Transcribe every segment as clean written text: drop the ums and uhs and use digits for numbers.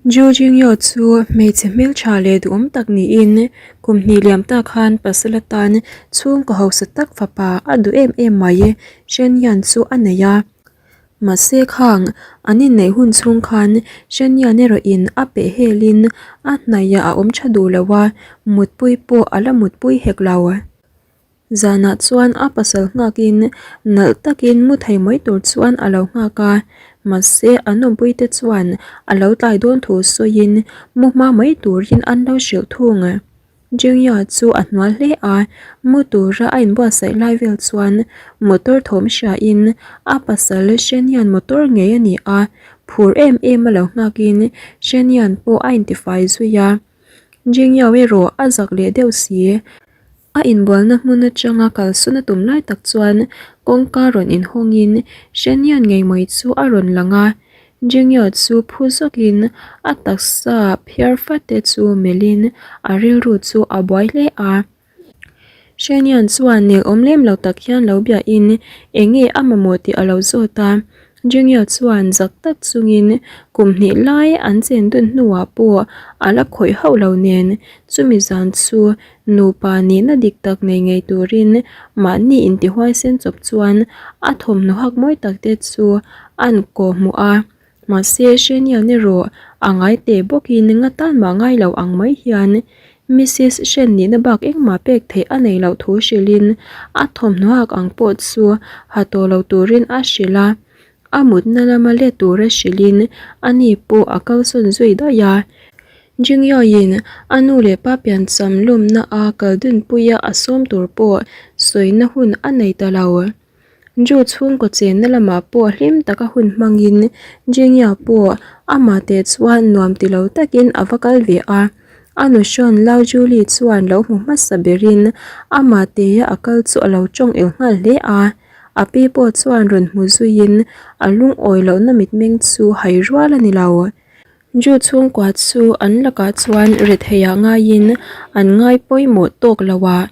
Ju Jingyo chu hmeichhe hmeltha leh duhawm tak niin kum hnih liam ta khan pasal atan chhungkaw hausa tak fapa a duh em em mai Shen Yan chu a nei a. Mahse khang an inneih hun chhung khan Shen Yan erawhin a peh helin a hnaihah a awm tha duh lo a, mutpui pawh a la mutpui hek lo. Zanah chuan a pasal nghakin nalh takin mu thei mai tur chuan a lo nghak a, mahse an awmpuite chuan a lo tlai dawn thu sawiin mu hma mai turin an lo hrilh thung. Jingya chu a hnual hle a, mu tura a inbuatsaih lai vel chuan motor thawm hriain a pasal Shenian motor ngei a ni a, phur em em a lo nghakin Shenian pawh a intifai zui a. Jingya erawh a zak leh deuh si. A inbualna hmun atanga kalsawn a tum lai tak chuan kawngka rawn inhawngin Shenian ngei mai chu a rawn lang a, Jingyo chu phu zawkin a taksa phiar fate chu melhin a rilru chu a buai hle a. Shenian chuan nel awm lem lo tak hian lo biahin eng nge a mamawh tih a lo zawt a, Jingyo chuan zak tak chungin kum hnih lai an chen dun hnuah pawh a la khawih hauh lo nen chumi zan chu Nupa nihna dik tak nei ngei turin mahni intihuaisen chawp chuan a thawmhnaw hak mawi tak te chu an kawh hmuh a. Mahse, Shenian erawh a ngai teh bawkin nga tan mah ngai lo ang mai hian Missis Shen nihna bak engmah pek theih a nei loh thu hrilhin a thawmhnaw hak ang pawh chu ha tawh lo turin a hrilh a. A mutna lama let tura hrilhin ani pawh a kalsawn zui daih a. Jingyawiin a nu leh pa piancham lawmna a kal dunpuia a sawm tur pawh sawina hun a nei ta lo. Ju chhungkaw chenna lamah pawh hlim taka hun hmangin Jingya pawh amah teh chuan nuam ti lo takin a va kal ve a. A nu hrawn Lau Julie chuan lo hmu hmasa berin amah teia a kal chu a lo tawng el nghal hle a. A pi pawh chuan rawn hmu zuiin a lungawi lohna mitmeng chu hai rual a ni lo. Ju chhungkua chu an lakah chuan retheiah ngaiin an ngai pawimawh tawk lo a,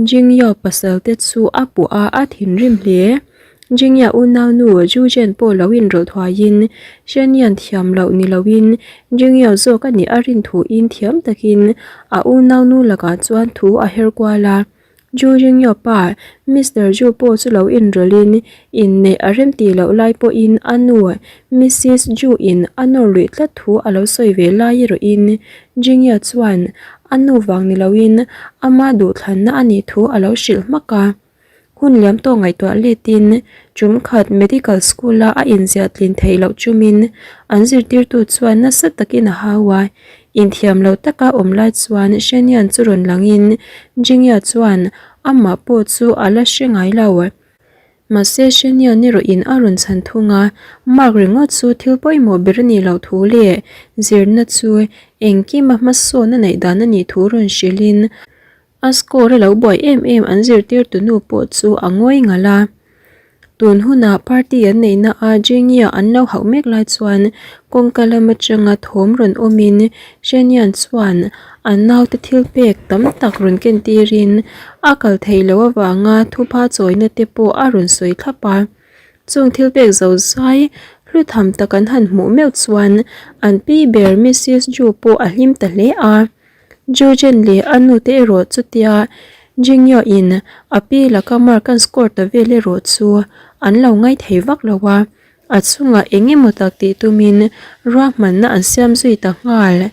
Jingya pasal te chu a puh a, a thinrim hle. Jingya unaunu Ju Zhen pawh lo inrawlh thuaiin Shen Yan thiam loh ni loin Jingya zawk a nih a rin thuin thiam takin a unaunu lakah chuan thu a her kual a. Ju Jingyo pa, Mister Ju pawh chu lo inrawlhin inneih a rem tih loh lai pawhin a nu, Missis Ju in a nawr luih tlat thu a lo sawi ve lai erawhin Jingyo chuan a nu vang ni loin ama duhthlanna a nih thu a lo hrilh hmak a. Hun liam tawh ngaihtuah letin tum khat medical school a a inziah tlin theih loh chumin an zirtirtu chuan nasa takin a hau a, Inthiam lo taka awm lai chuan Shenian chu rawn langin Jingya chuan amah pawh chu a la hre ngai lo. Mahse Shenian erawhin a rawn chhan thung a, mark ringawt chu thil pawimawh ber a nih loh thu leh zirna chu engkima hmasawn a neih dan a nih thu rawn hrilhin A score a lo buai em em an zirtirtu nu pawh chu a ngawi ngalh a. Tun hunah party an neihna a Jingya an lo hauh mek lai chuan kawngka lam atanga thawm rawn awmin Shenian chuan a naute thil pek tam tak rawn ken tirin a kal theih loh avanga thupha chawina te pawh a rawn sawi thlap a. Chung thil pek zo zai hlu tham tak an han hmuh meuh chuan an pi ber Missis Ju pawh a hlim ta hle a. Jurgen leh a nute erawh chutia Jingyo in a pi laka mark an score ta vel erawh chu an lo ngai thei vak lo a, a chungah eng emaw tak tih tumin ruahmanna an siam zui ta nghal.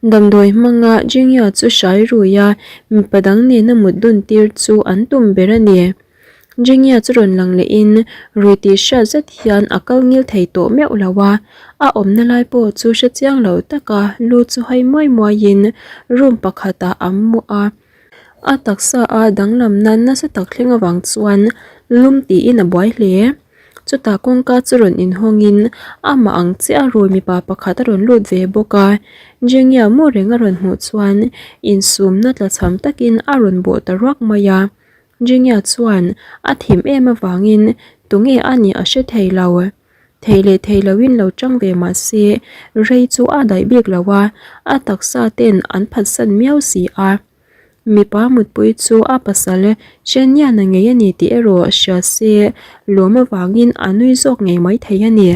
Damdawi hmanga Jingyo chu hrai rui a, mipa dang nena mut dun tir chu an tum ber a ni. Jingya chu rawn lang lehin rui tih hriat zet hian a kal ngil thei tawh meuh lo a, a awmna lai pawh chu hre chiang lo taka lu chu hai muai muaiin room pakhatah a mu a, a taksa a danglamna nasa tak thleng avang chuan lum tiin a buai hle. Chutah kawngka chu rawn inhawngin amah ang chiah a rui mipa pakhat a rawn lut ve bawk a, Jingya mu reng a rawn hmuh chuan insumna tlachham takin a rawn bawh ta ruak mai a. Jingya chuan a thim em avangin tunge a nih a hre thei lo. Thei leh thei loin lo chang ve mah se rei chu a daih bik lo a, a taksa ten an phatsan miau si a. Mipa mutpui chu a pasal Sheniana ngei a ni tih erawh hria se lawm avangin a nui zawk ngei mai thei a ni.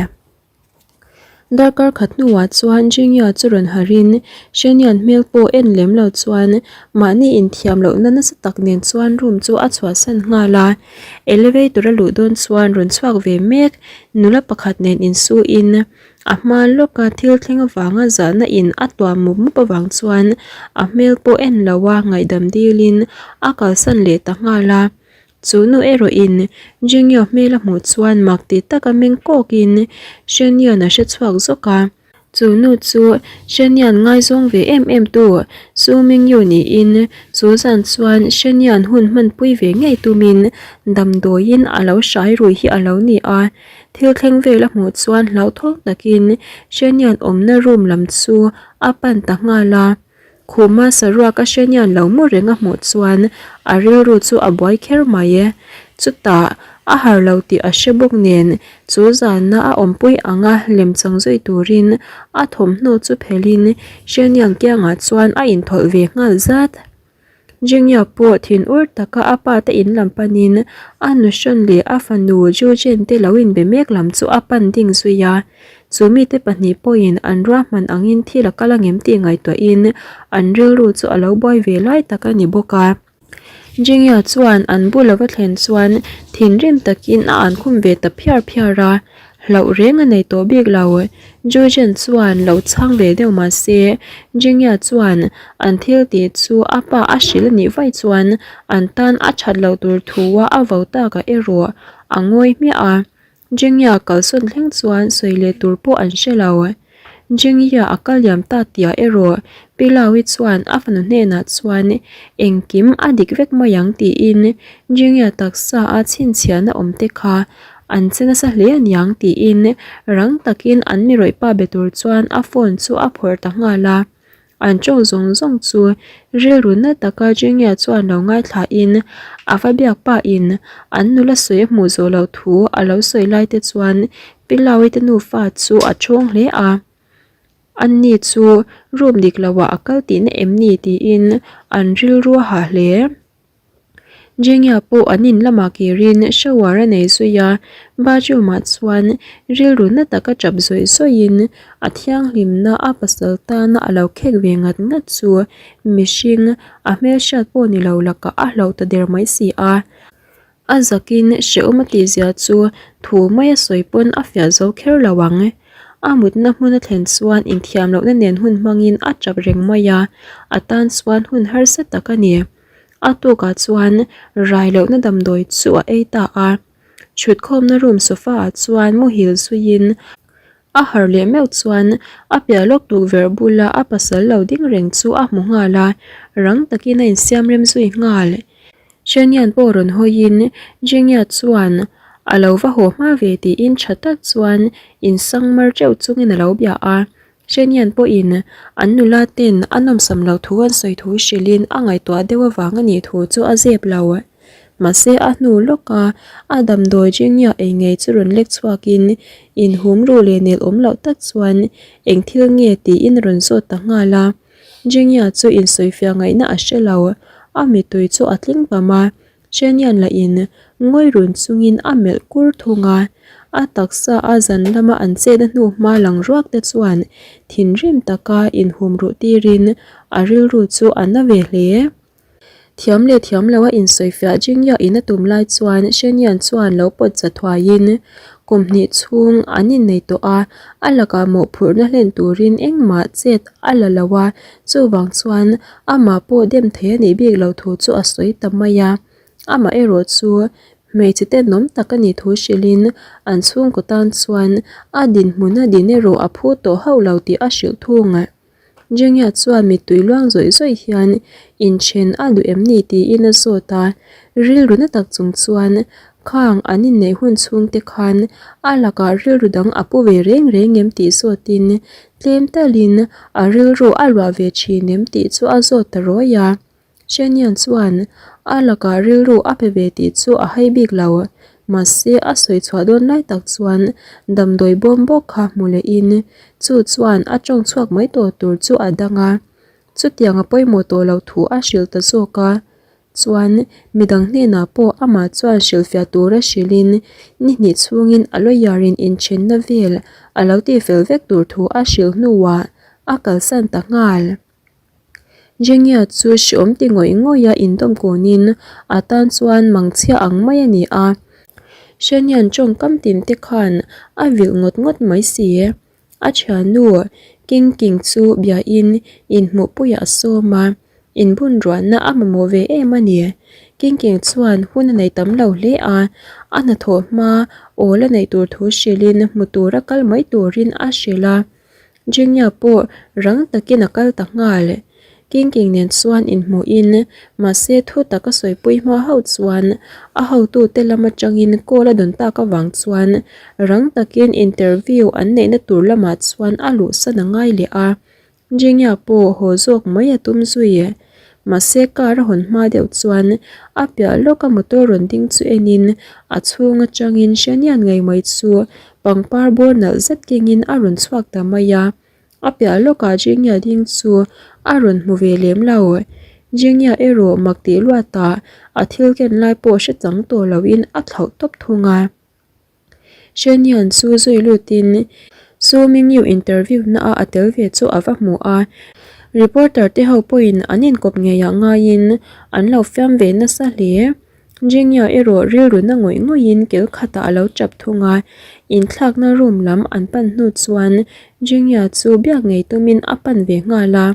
Darkar khat hnuah chuan Jingya chu rawn harhin Shenian hmel pawh en lem lo chuan mahni inthiam lohna nasa tak nen chuan room chu a chhuahsan nghal a. Elevator a luh dawn chuan rawn chhuak ve mek nula pakhat nen insuin a hma lawka thil thleng avanga zahna in a tuam mup mup avang chuan a hmel pawh en lo a ngaihdam dilin a kalsan leh ta nghal a. Chu nu erawhin Jingyo hmel a hmuh chuan mak ti taka meng kawkin Shenian a hre chhuak zawk a. Chu nu chu Shenian ngaizawng ve em em tu Su Mingyu niin chu zan chuan Shenian hun hmanpui ve ngei tumin damdawiin a lo hrai rui hi a lo ni a. Thil thleng vel a hmuh chuan hlauthawng takin Shenian awmna room lam chu a pan ta nghal a. Khuma saruak a hrenian lo mu reng a hmuh chuan a rilru chu a buai kher mai e. Chutah, a har lo tih a hre bawk nen chu zana a awmpui anga lemchang zui turin a thawmhnaw chu phelhin hrenian kiangah chuan a inthawlh ve nghal zat. Jingya pawh thinur taka a pa te in lam panin a nuhrawn leh a fanu Jujen te lo inbe mek lam chu a pan ding zui a. Chu mite pahnih pawhin an ruahman angin thil a kal angem tih ngaihtuahin an rilru chu a lo buai ve lai tak a ni bawk a. Jingya chuan an bul a va thlen chuan thinrim takin a ankhum ve ta phiar phiar a. Hlauh reng a nei tawh bik lo. Jujen chuan lo chhang ve deuh mah se, Jingya chuan an thil tih chu a pa a hrilh a nih vaih chuan an tan a that loh tur thua a vo takah erawh a ngawi hmiah a. Jingya kalsawn thleng chuan sawi leh tur pawh an hre lo. Jingya a kal liam ta tihah erawh Pilaui chuan a fanu hnenah chuan engkim a dik vek mai ang tiin Jingya taksa a chhinchhiahna awm te kha an che nasa hle aniang tiin rang takin an mi rawih pa be tur chuan a phone chu a phawrh ta nghal a. An tawng zawng zawng chu rilru na taka Jingya chuan lo ngaithlain a va biak pahin an nula sawi a hmuh zawh loh thu a lo sawi lai te chuan Pilaui te nufa chu a thawng hle a. Anni chu room dik loah a kal tihna em ni tiin an rilru a hah hle. Jingya pawh an in lamah kirin shower a nei zui a, bathroom ah chuan rilru na taka tap zawih zawihin a thianghlimna a pasal tana a lo khek ve ngat ngat chu mihring a hmelhriat pawh ni lo lakah a hlauh ta der mai si a. A zakin hrehawm a tihzia chu thu mai a sawi pawn a fiah zo kher lo ang. A mutna hmun a thlen chuan inthiam lohna nen hun hmangin a tap reng mai a, a tan chuan hun harsa tak a ni. A tukah chuan rai lohna damdawi chu a ei ta a, thutkhawmna room sofa ah chuan muhil zuiin a harh leh meuh chuan a piah lawk tukverh bula a pasal lo ding reng chu a hmu nghal a, rang takin a insiam rem zui nghal. Shanian pawh rawn hawiin Jingya chuan a lo va haw hma ve tiin tha tak chuan insangmar teuh chungin a lo bia a. Shanian pawhin an nula ten a nawmsam loh thu an sawi thu hrilhin a ngaihtuah deuh avang a nih thu chu a zep lo. Mahse a hnu lawka a damdawi Jingya ei ngei chu rawn lek chhuakin inhum ruh leh nel awm loh tak chuan eng thil nge tiin a rawn zawt ta nghal a. Jingya chu insawifiah ngaihna a hre lo, a mittui chu a tling pam a, Shenian lahin ngawi run chungin a melh kur thung a, a taksa a zan lama an chetna hnu hma lang ruak te chuan thinrim taka inhum ruh tirin a rilru chu a na ve hle. Thiam leh thiam lo a insawifiah Jingya in a tum lai chuan Shenian chuan lo pawt za thuaiin kum hnih chhung an innei tawh a, a lakah mawhphurhna hlen turin engmah chet a la lo a, chuvang chuan amah pawh dem thei a nih bik loh thu chu a sawi ta mai a. Amah erawh chu hmeichhe tenawm tak a nih thu hrilhin an chhungkaw tan chuan a dinhmun a din erawh a phu tawh hauh lo tih a hrilh thung. Jingya chuan mittui luang zawih zawih hian inthen a duh em ni tiin a zawt a, rilru na tak chung chuan khang an inneih hun chhung te khan a lakah rilru dang a pu ve reng reng em tih zawtin tlem talin a rilru a luah ve thin em tih chu a zawt ta rawi a. Shanian chuan a lakah rilru a pe ve tih chu a hai bik lo. Mahse a sawi chhuah dawn lai tak chuan damdawi bawm bawk kha hmu lehin chu chuan a tawng chhuak mai tawh tur chu a dang a. Chutiang a pawimawh tawh loh thu a hrilh ta zawk a. Chuan midang hnenah pawh amah chuan hrilhfiah tura hrilhin ni hnih chhungin a lawyer in inthenna vel a lo tihfel vek tur thu a hrilh hnuah a kalsan ta nghal. Jengia chu hreawm ti ngawih ngawih a indawm kunin a tan chuan mangchhia ang mai a ni a. Hrenian tawngkam tin te khan a vilh ngawt ngawt mai si. A thiannu King King chu biain inhmuhpuiah a sawm a, inbunruahna a mamawh ve em a ni. King King chuan hun a nei tam lo hle a, a hnathawh hma awl a neih tur thu hrilhin hmu tura kal mai turin a hrilh a. Jingya pawh rang takin a kal ta nghal. King King nen chuan inhmuhin, mahse thu tak a sawipui hma hauh chuan a hotute lam atangin call a dawn tak avang chuan rang takin interview an neihna tur lamah chuan a luhsan a ngai leh a. Jingya pawh haw zawk mai a tum zui. Mahse car a hawn hma deuh chuan a piah lawka motor rawn ding chu enin a chhung atangin Hrenian ngei mai chu pangpar bawr nalh zet kengin a rawn chhuak ta mai a. A piah lawkah Jingya ding chu a rawn hmu ve lem lo. Jingya erawh mak tih luatah a thil ken lai pawh hre chang tawh loin a thlauh tawp thung a. Shenian chu zui lutin Su Mingyu interview na a a tel ve chu a va hmu a, reporter te ho pawhin an inkawp ngeiah ngaiin an lo fiam ve nasa hle. Jingya erawh rilru na ngawih ngawihin kel khatah a lo tap thung a, inthlakna room lam an pan hnu chuan Jingya chu biak ngei tumin a pan ve nghal a.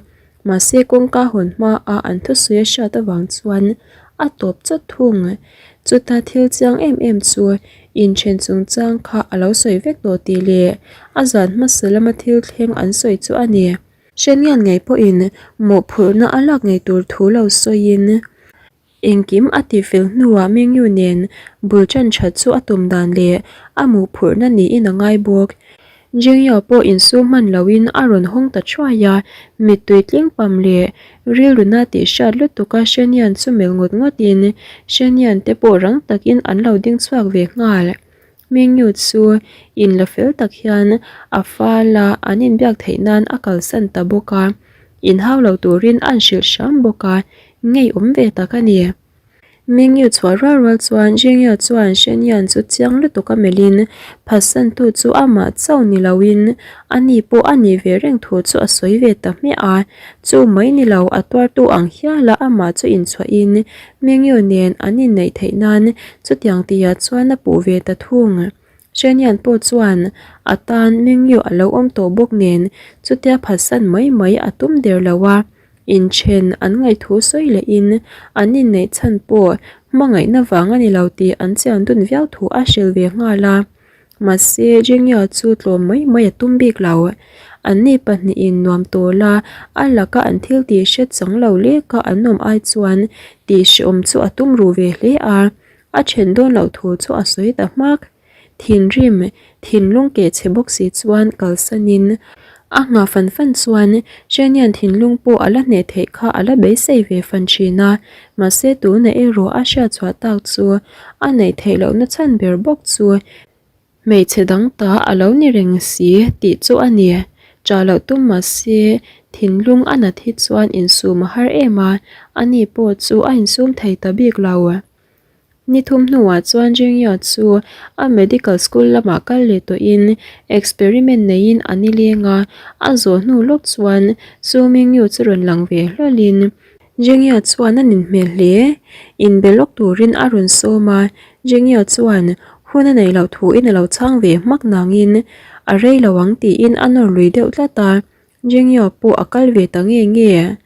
Mahse kawngka hawn hmaa an thusawi a hriat avang chuan a tawp chawt thung. Chuta thil chiang em em chu inthen chungchang kha a lo sawi vek tawh tih leh a zan hmasa lama thil thleng an sawi chu a ni. Hrengian ngei pawhin mawhphurhna a lak ngei tur thu lo sawiin. Engkim a tifel hnuah Mengyu nen bul ṭan ṭhat chu a tum dan leh a mawhphurhna niin a ngai bawk. Jingyo pawh insum hman loin a rawn hawng ta thuai a, mittui tling pam leh rilruna tih hriat lutuka Shenian chu melh ngawt ngawtin Shenian te pawh rang takin an lo ding chhuak ve nghal. Mengyu chu inla fel tak hian a fal a, an inbiak theih nan a kalsan ta bawk a, inhau lo turin an hrilh hram bawk a, ngeiawm ve tak a ni. Mengyu chhuah rual rual chuan Jingya chuan Shenyan chu chiang lutuk a melhin phatsantu chu amah chauh ni loin ani pawh a nih ve reng thu chu a sawi ve ta hmiah a, chu mai ni lo a tuartu ang hiala amah chu inchhuahin Mengyu nen an inneih theih nan chutiang tihah chuan a puh ve ta thung. Shenyan pawh chuan a tan Mengyu a lo awm tawh bawk nen chutia phatsan mai mai a tum der lo a. Inthen an ngaihthu sawi lehin an inneih chhan pawh hmangaihna vang a ni lo tih an chian dun viau thu a hrilh ve nghal a. Mahse, Jingya chu tlawm mai mai a tum bik lo. Anni pahnihin nuam tawla a laka an thil tih hre chang lo leka an awm ai chuan tih hreawm chu a tum ru ve hle a, a then dawn loh thu chu a sawi ta hmak. Thinrim, thinlung keh chhe bawk si chuan kalsanin a nghah fan fan chuan Shanian thinlung pawh a la hneh theih kha a la beisei ve fan thin a, mahse tunah erawh a hriatchhuah tak chu a neih theih lohna chhan ber bawk chu hmeichhe dang ta a lo ni reng si tih chu a ni. Chah loh tum mahse thinlung a nat hi chuan insum a har em a, ani pawh chu a insum thei ta bik lo. Ni thum hnuah chuan Jingya chu a medical school lamah kal leh tawhin experiment neiin a ni leng a, a zawh hnu lawk chuan Su Mingyu chu rawn lang ve hlawlhin Jingya chuan a nin hmel hle. Inbe lawk turin a rawn sawm a, Jingya chuan hun a neih loh thuin a lo chhang ve hmak nangin a rei lo ang tiin a nawr lui deuh tlat a, Jingyo pawh a kal ve ta nge nge.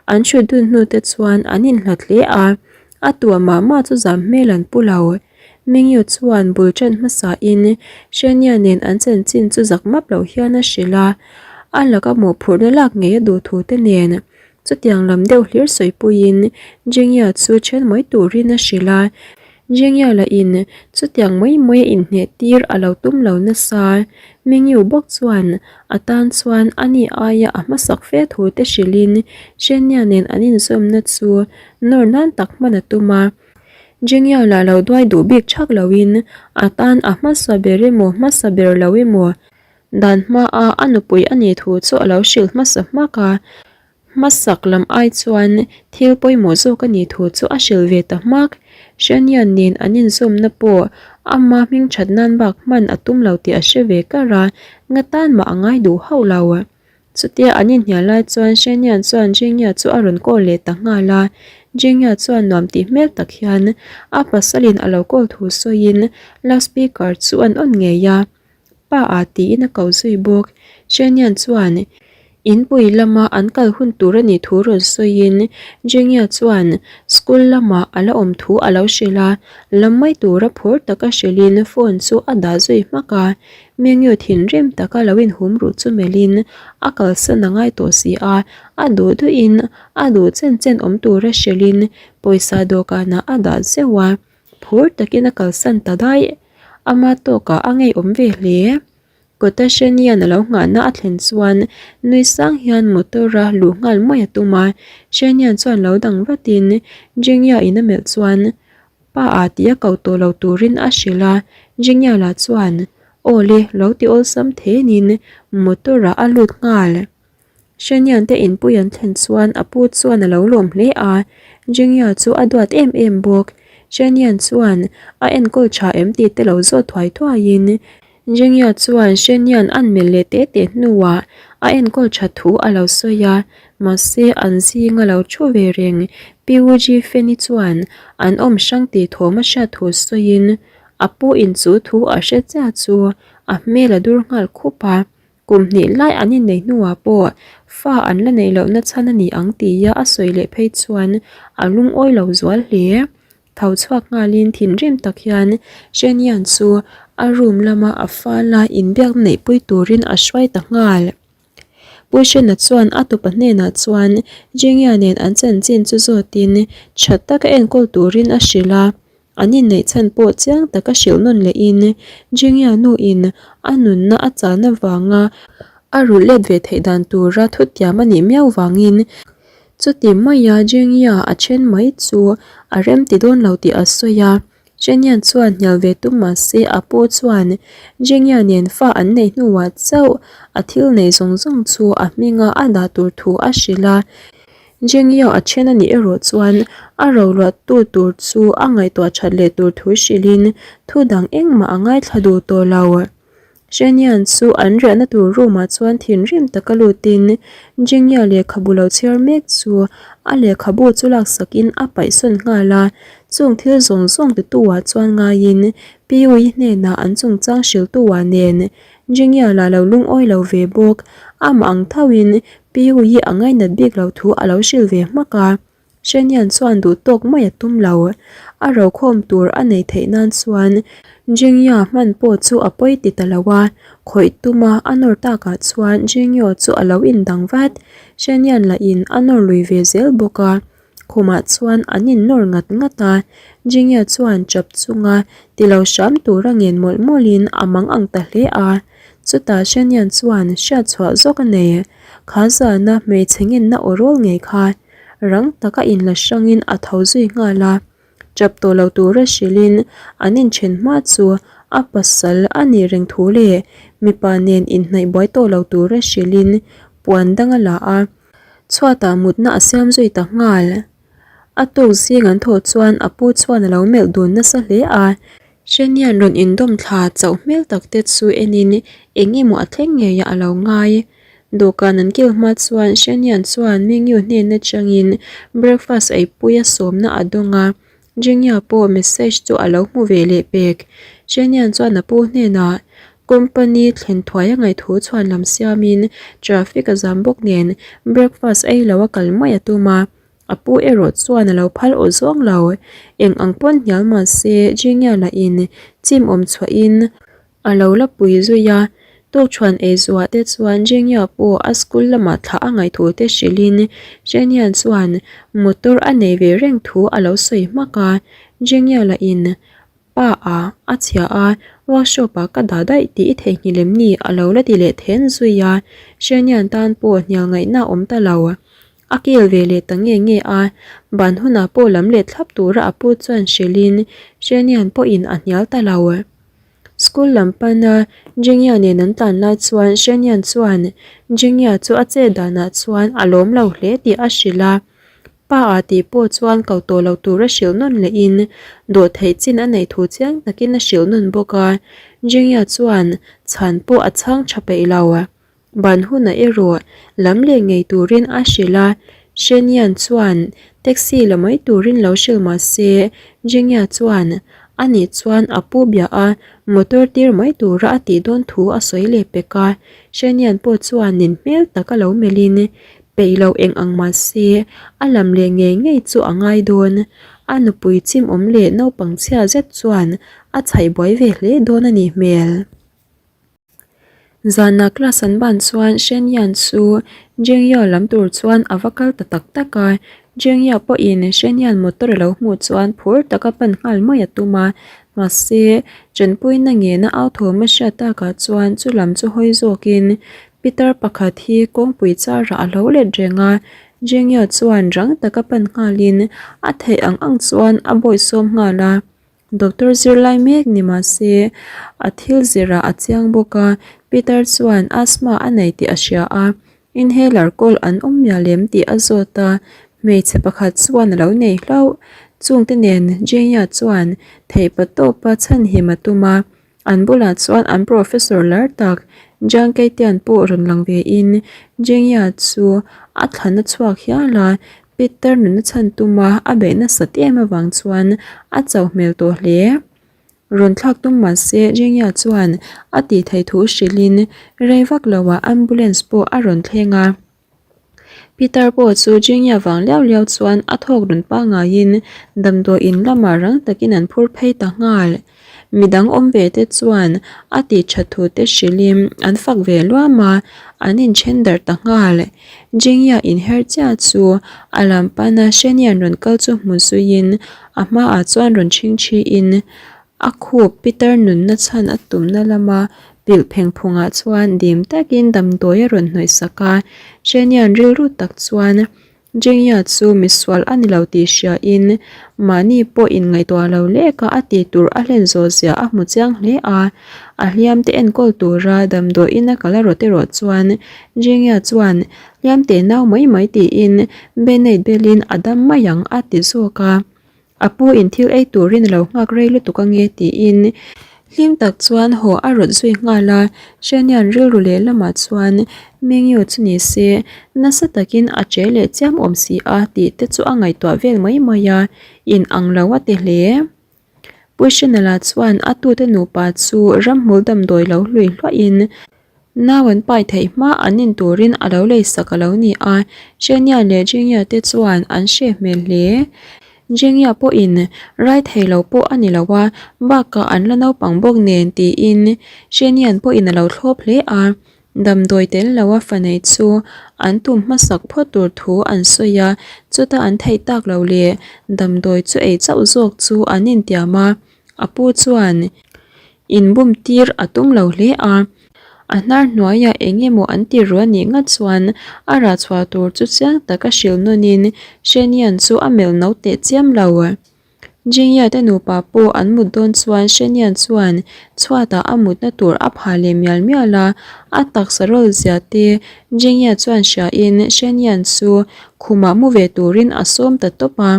An hrut dun hnu te chuan an inhlat hle a, a tua mah mah chu zam hmel an pu lo. Mingyu chuan bul ṭan hmasain Shania nen an chanchin chu zak map loh hian a hrilh a, a laka mawhphurhna lak ngei a duh thu te nen. Chutiang lam deuh hlir sawipuiin Jingya chu ṭhen mai turin a hrilh a, Jingya lahin chutiang mai mai a inhneh tir a lo tum lo nasa. Mingyu bawk chuan a tan chuan ani aia a hmasak fe thu te hrilhin Shenya nen an inzawmna chu nawr nan tak hman a tum a. Jingya lah lo duai duh bik thak loin a tan a hmasa ber emaw hmasa ber lo emaw dan hmaa a nupui a nih thu chu a lo hrilh hmasa hmak a. Hmasak lam ai chuan thil pawimawh zawk a nih thu chu a hrilh ve ta hmak. Hrenian nen an inzawmna pawh ama hming that nan bak hman a tum lo tih a hre ve kar a, nga tan mah a ngai duh hauh lo. Chutia an inhnial lai chuan Hrenian chuan Jingya chu a rawn call leh ta nghal a, Jingya chuan nuam tih hmel tak hian a pasalin a lo call thu sawiin loudspeaker chu an on ngei a. Pa a tiin a ko zui bawk. Shenian chuan inpui lama an kal hun tur a nih thu rawn sawiin Jingya chuan school lamah a la awm thu a lo hrilh a, lam mai tura phur taka hrilhin phone chu a dah zui hmak a. Mengyu thinrim taka lo inhum ruh chu melhin a kalsan a ngai tawh si a, a duh duhin a duh chen chen awm tura hrilhin pawisa dawhkanah a dah zeuh a. Phur takin a kalsan ta daih. Ama tawkah a ngeiawm ve hle. Kawta Shanian a lo nghahna a thlen chuan nui sang hian motor-a luh nghal mai a tum a. Shanian chuan lo dang vatin Jingya in a melh chuan Pa a tih a ko tawh lo turin a hrilh a. Jingya lah chuan Aw le lo ti awlsam thenin motor-ah a lut nghal. Hrenian te inpui an thlen chuan a pu chuan a lo lawm hle a, Jingya chu a duat em em bawk. Hrenian chuan a enkawl tha em tih te lo zawt thuai thuaiin Jingya chuan Hrenian an melh leh teh teh hnuah a enkawl tha thu a lo sawi a, mahse an zinga lo thu ve reng Pu Ji Feni chuan an awm hrang tih thawm a hriat thu sawiin a pu in chu thu a hre chiah chu a hmel a dur nghal khup a. Kum hnih lai an innei hnuah pawh fa an la neih lohna chhan a ni ang tia a sawi leh phei chuan a lungawi lo zual hle. Tho chhuak nghalin thinrim tak hian Shenian chu a room lama a fala inbiakna neihpui turin a hruai ta nghal. Pu Shena chuan a tupa hnenah chuan Jingya nen an chanchin chu zawtin tha taka enkawl turin a hrilh a. An inneih chhan pawh chiang taka hrilh nawn lehin Jingya nuin a nunna a chan avanga a rulh let ve theih dan tura thutiam a nih miau vangin chuti maia Jingya a then mai chu a remti dawn lo tih a sawi a. Zhenyan chuan hnial ve tum mah se a pu chuan Jingya nen fa an neih hnuah chauh a thil neih zawng zawng chu a hminga a dah tur thu a hrilh a. Jingyo a then a nih erawh chuan a roluahtu tur chu a ngaihtuah that leh tur thu hrilhin thu dang engmah a ngaithla duh tawh lo. Zhenian chu an riahna tur room ah chuan thinrim taka lutin Jingya lehkhabu lo chhiar mek chu a lehkhabu chu laksakin a paihsawn nghal a, chung thil zawng zawng titu ah chuan ngaiin Piui hnenah an chungchang hrilhtu ah nen Jingya lah lo lungawi lo ve bawk, amah ang thoin Piu hi a ngainat bik loh thu a lo hrilh ve hmak a, Shenian chuan duh tawk mai a tum lo. A rokhawm tur a nei theih nan chuan Jingya hman pawh chu a pawi ti ta lo a, khawih tuma a nawr takah chuan Jingyo chu a lo indang vat. Shenian lahin a nawr lui ve zel bawk a. Khumah chuan an innawr ngat ngat a, Jingya chuan chap chunga ti lo hram tura ngen mawlh mawlhin a mang ang ta hle a. Chutah Shanian chuan hriat chhuah zawk a nei. Kha zana hmeichhe ngenna aw rawl ngei kha rang taka inla hrangin a tho zui nghal a. Chap tawh lo tura hrilhin an inthen hma chu a pasal a nih reng thu leh mipa nen inhnaih buai tawh lo tura hrilhin puan dang a la a. Chhuatah mutna a siam zui ta nghal. A tuk zing an thawh chuan a pu chuan a lo melh dun nasa hle a. Hrenian rawn indawm thla chauh hmel tak te chu enin eng emaw a thleng ngei a a lo ngai. Dawhkan an kil hma chuan Hrenian chuan Mingyu hnen atangin breakfast eipui a sawmna a dawng a. Jingya pawh message chu a lo hmu ve leh pek. Zhenian chuan a pu hnenah company thlen thuai a ngaih thu chhuan lam siamin traffic a zam bawk nen breakfast ei lo a kal mai a tum a, a pu erawh chuan a lo phal aw zawng lo. Eng ang pawn hnial mah se Jingya lahin chim awm chhuahin A lo la pui zui a, tukṭhuan ei zuah te chuan Jingya pawh a school lamah thlah a ngaih thu te hrilhin Zhenian chuan motor a nei ve reng thu a lo sawi hmak a, Jingya lahin pa a a chhia a, workshop ah ka dah daih tih i theihnghilh em ni a lo la ti leh then zui a, Zhenian tan pawh hnial ngaihna a awm ta lo. A kil ve leh ta nge nge a, ban hunah pawh lam leh thlap tura a pu chuan hrilhin Zhenian pawhin a hnial ta lo. School lam pana Jingya nen an tlan lai chuan Shenyan chuan Jingya chu a chet danah chuan a lawm lo hle tih a hrilh a. Pa ah tih pawh chuan ko tawh lo tur a hrilh nawn lehin dawhtheih chin a neih thu chiang takin a hrilh nawn bawk a. Jingya chuan chhan pawh a chhang tha peih lo. Ban hunah erawh lam leh ngei turin a hrilh a, Shenian chuan taxi la mai turin lo hrilh mah se, Jingya chuan a nih chuan a pu bia a, motor tir mai tura a tih dawn thu a sawi leh pek a. Shenian pawh chuan nin hmel tak a lo melhin peih lo eng ang mah se, a lam leh ngei ngei chu a ngai dawn. A nupui chimawm leh naupang chhia zet chuan a chhaih buai ve hle dawn a nih hmel. Zanah class an ban chuan Shen Yan chu Jingya lam tur chuan a va kal ta tak tak a, Jingya pawhin Shen Yan motor a lo hmuh chuan phur taka pan nghal mai a tum a, mahse Chenpuina ngena au thawm a hriat takah chuan chu lam chu hawi zawkin Peter pakhat hi kawngpui charah a lo let reng a, Jingya chuan rang taka pan nghalin a theih ang ang chuan a bawihsawm nghal a. Doctor zirlai mek ni mah se a thil zirah a chiang bawk a, Peter chuan asthma a nei tih a hria a, inhaler kawl an awm mial em tih a zawt a, hmeichhe pakhat chuan a lo nei hlauh. Chungte nen Jenya chuan theihpa tawpa chhanhim a tum a, An bulah chuan an professor lar tak Jiang Keitian pawh rawn lang ve in Jingya chu a thlan a chhuak hial a, Peter nunna chhan tuma a beih nasat em avang chuan a chauh hmel tawh hle. Rawn thlak tum mah se Jingya chuan a tih theih thu hrilhin rei vak loah ambulance pawh a rawn thleng a. Peter pawh chu Jingya vang liau liau chuan a thawk rawn pangaiin damdawi in lamah rang takin an phur phei ta nghal. Midang awm ve te chuan a tih that thu te hrilhin an fak ve luam a, an inthen darh ta nghal. Jingya inher chiah chu a lam pana Shenian rawn kal chu hmu zuiin a hmaah chuan rawn chhingchhiin A khup Peter nunna chhan a tumna lama pilh pheng phungah chuan dim takin damdawi a rawn hnawih sak a. Shenian rilru tak chuan Jingya chu misual a ni lo tih hriain mahni pawh inngaihtuah lo lek a a tih tur a hlen zawh zia a hmu chiang hle a. A hliam te enkawl tura damdawiin a kal a rawt erawh chuan Jingya chuan hliam te nau mai mai tiin Band-aid belin a dam mai ang a ti zawk a. A pu in thil ei turin a lo nghak rei lutuk ange tiin hlim tak chuan haw a rawt zui nghal a, Shanian rilru leh lamah chuan Mingyu chu ni se nasa takin a che leh chiam awm si a tih te chu a ngaihtuah vel mai mai a, in ang lo a ti hle. Pu Shanala chuan a tute nupa chu ramhmul damdawi lo hlui hluahin Nau an pai theih hma an in turin a lo lei sak a lo ni a, Shenia leh Jingya te chuan an hre hmel hle. Jingya pawhin rai thei lo pawh a ni lo a, bakah an la naupang bawk nen tiin Shenian pawhin a lo thlawp hle a, damdawi tel lo a fa nei chu an tum hmasak phawt tur thu an sawi a, chuta an theih tak lo leh damdawi chu ei chauh zawk chu an intiam a, a pu chuan Inbum tir a tum lo hle a, a hnar hnuaiah eng emaw an ti ru a nih ngat chuan a rah chhuah tur chu chiang taka hrilh nawnin Shenian chu a melh no teh chiam lo. Jingya te nupa pawh an mut dawn chuan Shenian chuan chhuatah a mutna tur a phah leh mial mial a, a taksa rawl zia te Jingya chuan hriain Shenian chu khumah mu ve turin a sawm ta tawp a.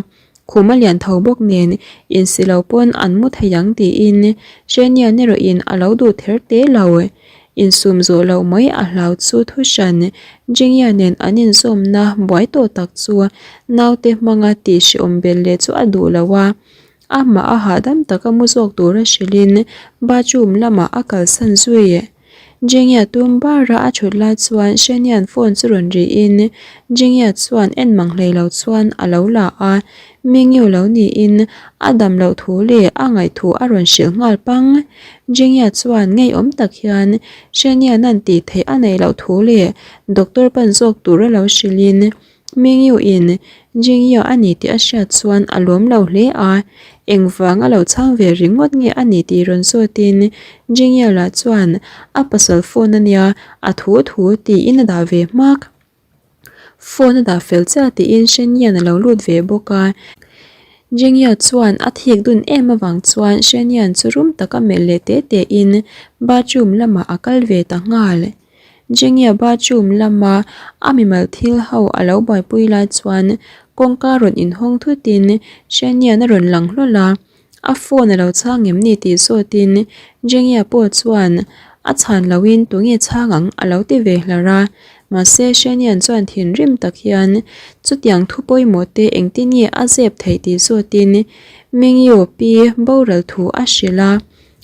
Khum a lian tho bawk nen insi lo pawn an mu thei ang tiin Shenian erawhin a lo duh ther te lo. Insum zawh loh mai a hlau chu thu hran Jingya nen an inzawmna buai tawh tak chu naute hmanga tih hrehawm belh leh chu a duh lo a, amah a hahdam taka mu zawk tura hrilhin bathroom lamah a kalsan zui. Jingya tum bara a thut lai chuan Shenian phone chu rawn rihin Jingya chuan en mang hlei lo chuan a lo la a, Mingyu lo niin a dam loh thu leh a ngaih thu a rawn hrilh nghal pang. Jingya chuan ngeiawm tak hian Shenian an tih theih a neih loh thu leh doctor pan zawk tur a lo hrilhin Mingyu in Jingya a ni tih a hriat chuan a lawm lo hle a, engvang a lo chhang ve ringawt nge a ni tih rawn zawtin Jingya lah chuan a pasal phone a nia a thu thu tiin a dah ve hmak. Phone a dah fel chiah tiin Shen Yan a lo lut ve bawk a. Jingya chuan a thik dun em avang chuan Shenian chu rum taka melh leh te te in bathroom lamah a kal ve ta nghal. Jingya bathroom lama a mimal thil ho a lo buaipui lai chuan kawngka rawn inhawng thut in Shenian a rawn lang hlawl a. A phone a lo chhang em ni tih zawtin Jengia pawh chuan a chhan loin tunge chhang ang a lo ti ve hlar a. Mahse Shenian chuan thinrim tak hian chutiang thu pawimawh te engtin nge a zep theih tih zawtin Mingyu pi boral thu a hrilh a.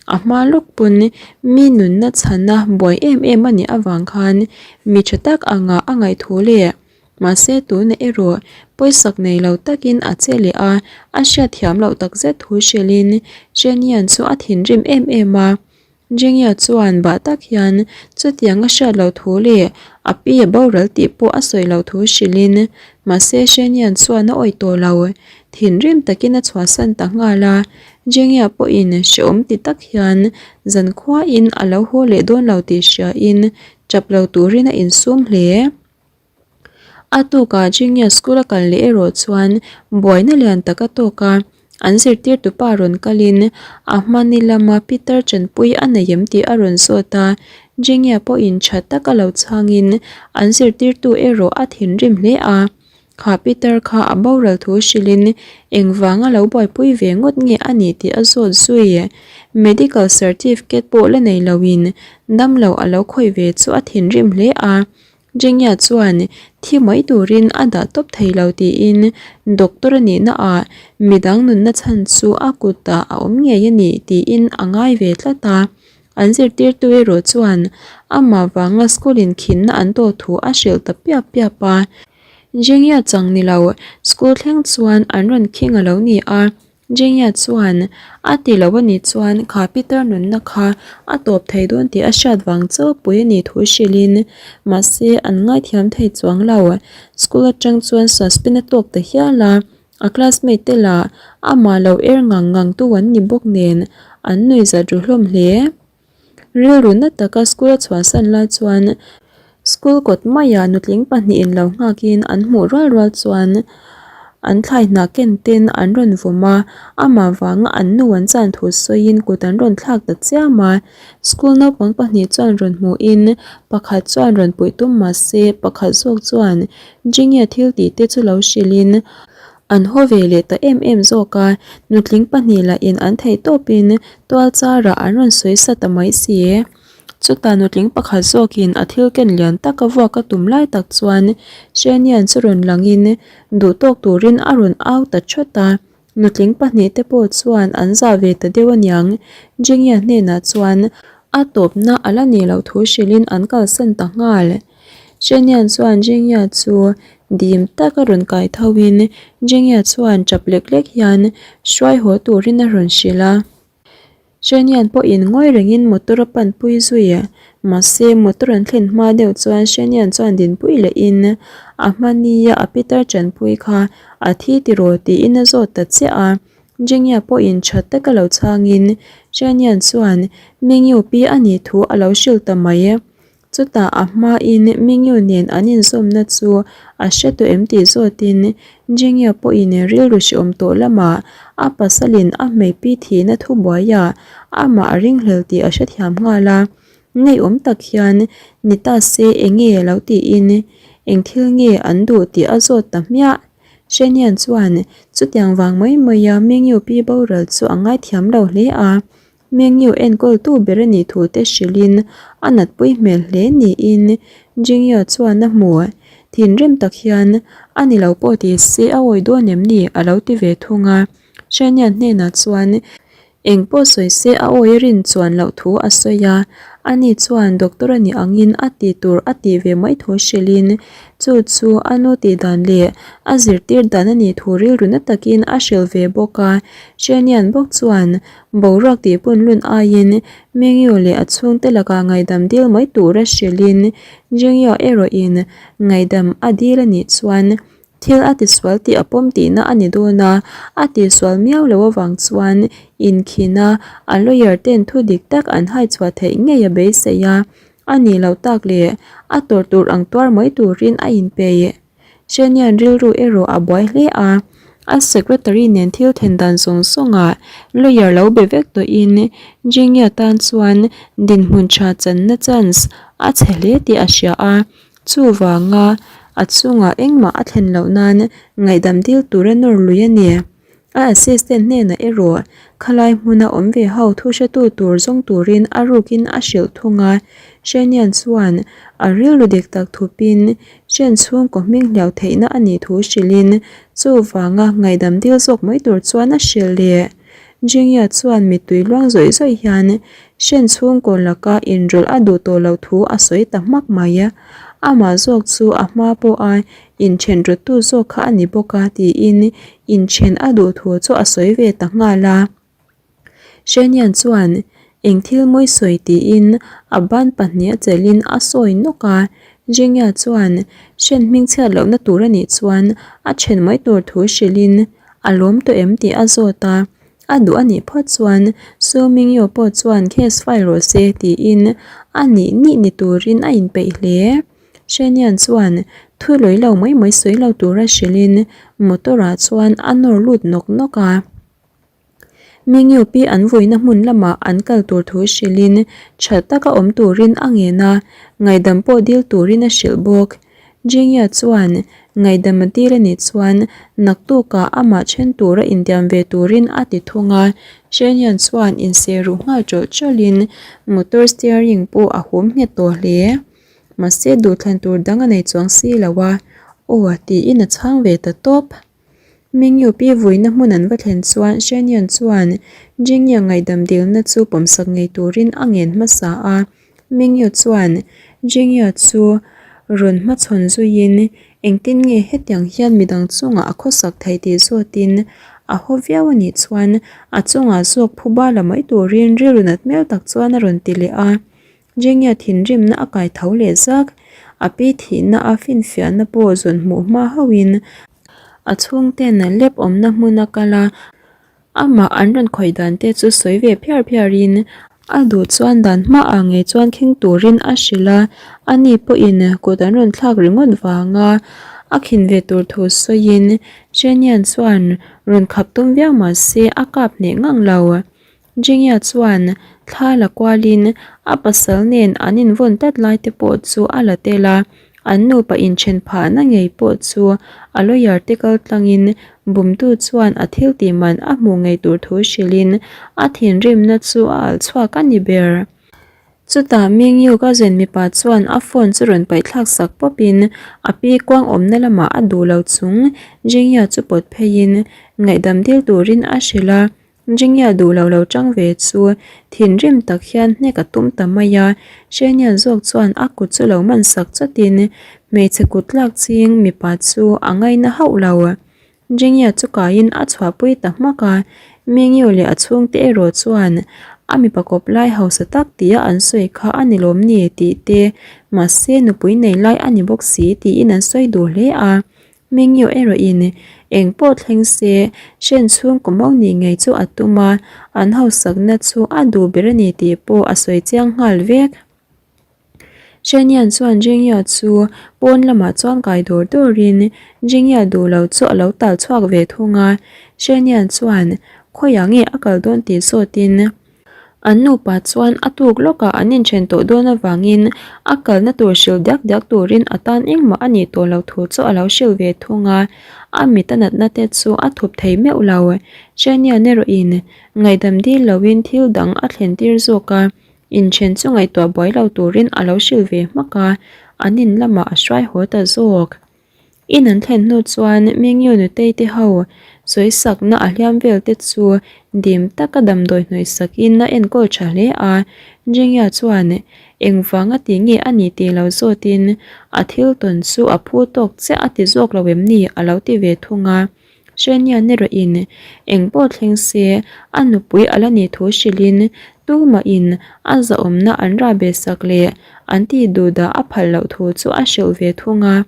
A hma lawk pawn mi nunna chhana buai em em a nih avang khan mi tha tak anga a ngaihthu leh Mahse tuna erawh pawisak nei lo takin a che leh a, a hriatthiam loh takzet thu hrilhin Jenian chu a thinrim em em a. Jenia chuan bah tak hian chutiang a hriat loh thu leh a pi a boral tih pawh a sawi loh thu hrilhin mahse Jenian chuan a awih tawh lo. Thinrim takin a chhuahsan ta nghal a, Jenia pawhin hrehawm ti tak hian zankhuain a lo haw leh dawn lo tih hriain tap lo turin a insum hle. A tukah Junior School a kal leh erawh chuan buaina lian tak a tawk a, an zirtirtu pa rawn kalin a hmani lama Peter chanpui a nei em tih a rawn zawt a, Junior pawhin tha taka lo chhangin an zirtirtu erawh a thinrim hle a. Kha Peter kha a boral thu hrilhin engvanga lo buaipui ve ngawt nge a nih tih a zawt zui. Medical certificate pawh la nei loin damlo a lo khawih ve chu a thinrim hle a. Jingya chuan thi mai turin a dah tawp thei lo tiin doctor a nihna ah midang nunna chhan chu a kutah a awm ngei a ni tiin a ngai ve tlat a. An zirtirtu erawh chuan amah vanga school in khinna an tawh thu a hrilh ta piap piap a. Jingya chang ni lo school thleng chuan an rawn khing a lo ni a. Jingya chuan a ti lo a nih chuan kha Peter nunna kha a tawp thei dawn tih a hriat vang chauh pui a nih thu hrilhin mahse an ngaithiam thei chuang lo. School atang chuan suspend a tawk ta hial a. A classmate te lah amah lo er ngang ngang tu an ni bawk nen an nuih zat ru hlawm hle. Rilru na taka school a chhuahsan lai chuan school kawt maiah nutling pahnihin lo nghakin an hmuh rual rual chuan an thlai hnah ken ten an rawn vawm a, amah vanga an nu an chan thu sawiin kut an rawn thlak ta chiam a. School naupang pahnih chuan rawn hmuhin pakhat chuan rawn puih tum mahse pakhat zawk chuan Jingya thil tih te chu lo hrilhin an haw ve leh ta em em zawk a, nutling pahnih lahin an theih tawpin tual charah an rawn sawi sa ta mai si. Chutah nutling pakhat zawkin a thil ken lian taka vuak a tum lai tak chuan Shenian chu rawn langin duh tawk turin a rawn au ta thawt a, Nutling pahnih te pawh chuan an zah ve ta deuh aniang. Jingya hnenah chuan a tawpna a la nih loh thu hrilhin an kalsan ta nghal. Shenian chuan Jingya chu dim taka rawn kai thoin Jingya chuan tap lek lek hian hruai haw turin a rawn hrilh a. Shenian pawhin ngawi rengin motor a panpui zui a, mahse motor an thlen hma deuh chuan Shenian chuan dinpui lehin a hmania a pitar chanpui kha a thi tiraw tiin a zawt ta chiah a. Jingya pawhin tha taka lo chhangin Shenian chuan Mingyu pi a nih thu a lo hrilh ta mai. Chutah a hmain Mingyu nen an inzawmna chu a hre tawh em tih zawtin Jingya pawhin rilru hreawm tawh lamah a pasalin a hmeipi thihna thubuaiah amah a ringhlel tih a hrethiam nghal a. Ngeiawm tak hian ni ta se enge lo tiin eng thil nge an duh tih a zawt ta hmiah. Shenian chuan chutiang vang mai maia Mingyu pi boral chu a ngaithiam lo hle a. Mengyu enkawltu ber a nih thu te hrilhin a natpui hmel hle niin Jingya chuan a hmu. Thinrim tak hian a ni lo pawh ti se a awi dawn em ni a lo ti ve thung a. Shanian hnenah chuan eng pawh sawi se a awi a rin chuan loh thu a sawi a, ani chuan doctor a nih angin a ti tur a tih ve mai thu hrilhin chu chu a nu tih dan leh a zirtir dan a nih thu rilru na takin a hrilh ve bawk a. Shanian bawk chuan Boruak tih pun lun aiin Mingyu leh a chhungte lakah ngaihdam dil mai tura hrilhin Jingyo erawhin ngaihdam a dil a nih chuan thil a tisual tih a pawm tihna a ni dawn a, a tihsual miau loh avang chuan inkhina a lawyer ten thu dik tak an haichhuah theih ngei a beisei a, a nih loh tak leh a tawrh tur ang tuar mai turin a inpeih. Shenian rilru erawh a buai hle a. A secretary nen thil then dan zawng zawngah lawyer lo be vek tawhin Jingya tan chuan dinhmun tha channa chance a chhe hle tih a hria a, chuvanga a chungah engmah a thlen loh nan ngaihdam dil tura nawr lui a ni. A assistant hnenah erawh khalai hmuna awm ve ho thu hretu tur zawng turin a rukin a hrilh thung a, Shenian chuan a rilru dik tak thupin Shen chhungkaw hming hliau theihna a nih thu hrilhin chuvanga ngaihdam dil zawk mai tur chuan a hrilh leh. Jingya chuan mittui luang zawih zawih hian Shen chhungkaw laka inrawlh a duh tawh loh thu a sawi ta hmak mai. Amah zawk chu a hma pawha Inthen rawttu zawk kha a ni bawk a tiin inthen a duh thu chu a sawi ve ta nghal a. Hrenian chuan eng thil mawi sawi tiin a ban pahnih a chelhin a sawi nawk a. Jingya chuan hren hmingchhiat lohna tur a nih chuan a then mai tur thu hrilhin a lawm tawh em tih a zawt a. A duh a nih phawt chuan Su Mingyu pawh chuan case file rawh se tiin a nih nih ni turin a inpeih hle. Hrenian chuan thu lawih lo mai mai sawi lo tura hrilhin motor ah chuan a nawr lut nawk nawk a. Mingyu pi an vuina hmun lamah an kal tur thu hrilhin tha taka awm turin a ngen a, ngaihdam pawh dil turin a hrilh bawk. Jingya chuan ngaihdam a dil a nih chuan naktukah amah then tura intiam ve turin a ti thung a. Hrenian chuan inseh ruh nghal tawlh tawlhin motor steering pawh a hum nghet tawh hle. Mahse duhthlan tur dang a nei chuang si lo a, aw tiin a chhang ve ta tawp. Mingyu pi vuina hmun an va thlen chuan Shenyan chuan Jingya ngaihdam dilna chu pawmsak ngei turin a ngen hmasa a. Mingyu chuan Jingya chu rawn hmachhawn zuiin engtin nge hetiang hian midang chungah a khawsak theih tih zawtin a haw viau a nih chuan a chungah zawk phuba la mai turin rilru nat hmel tak chuan a rawn ti leh a. Jingya thinrimna a kai tho leh zak. A pi thihna a finfiahna pawh zawn hmuh hma hauhin a chhungten lep awmna hmun a kal a, amah an rawn khawih dan te chu sawi ve phiar phiarin a duh chuan dan hmaah ngei chuan khing turin a hrilh a, ani pawhin kut an rawn thlak ringawt vanga a khin ve tur thu sawiin Jenian chuan rawn khap tum viau mahse a kap hneh ngang lo. Jingya chuan thla la kualin a pasal nen an invawn tlat lai te pawh chu a la tel a, an nupa inthen phahna ngei pawh chu a lawyer te kal tlangin bumtu chuan a thil tih man a hmuh ngei tur thu hrilhin a thinrimna chu a alh chhuak a ni ber. Chutah Mingyu ka zen mipa chuan a phone chu rawn paih thlak sak pawpin a pi kuang awmna lamah a duh lo chung Jingya chu pawt pheiin ngaihdam dil turin a hrilh a. Jingya duh lo lo chang ve chu thinrim tak hian hnek a tum ta mai a, Hrenian zawk chuan a kut chu lo man sak chawtin hmeichhe kut tlak ching mipa chu a ngaina hauh lo. Jingya chu kaiin a chhuahpui ta hmak a, Mingyu leh a chhungte erawh chuan a mipa kawp lai hausa tak tia an sawi kha a ni lawm ni tih te mahse nupui nei lai a ni bawk si tiin an sawi duh hle a. Mingyu erawhin eng pawh thleng se hren chhungkaw mo nih ngei chu a tum a, an hausakna chu a duh ber a ni tih pawh a sawi chiang nghal vek. Hrenian chuan Jingya chu pawn lamah chuan kai dawr dawrin Jingya duh lo chu a lo tal chhuak ve thung a, Hrenian chuan khawiah nge a kal dawn tih zawtin, An nupa chuan a tuk lawkah an inthen tawh dawn avangin a kalna tur hrilh diak diak turin a tan engmah a nih tawh loh thu chu a lo hrilh ve thung a, a mit a natna te chu a thup thei meuh lo. Hrenian erawhin ngaihdam dil loin thil dang a thlen tir zawk a, inthen chu ngaihtuah buai lo turin a lo hrilh ve hmak a, an in lamah a hruai haw ta zawk. In an thlen hnu chuan Mingyu nutei te ho sawisakna a hliam vel te chu dim taka damdawi hnawihsak in a enkawl tha hle a, Jingya chuan engvanga ti nge a ni tih lo zawtin a thil tawn chu a phu tawk chiah a ti zawk lo em ni a lo ti ve thung a. Hrenian erawhin eng pawh thleng se a nupui a la nih thu hrilhin tumahin a zahawmna an rah be sak leh an tih duh dah a phal loh thu chu a hrilh ve thung a.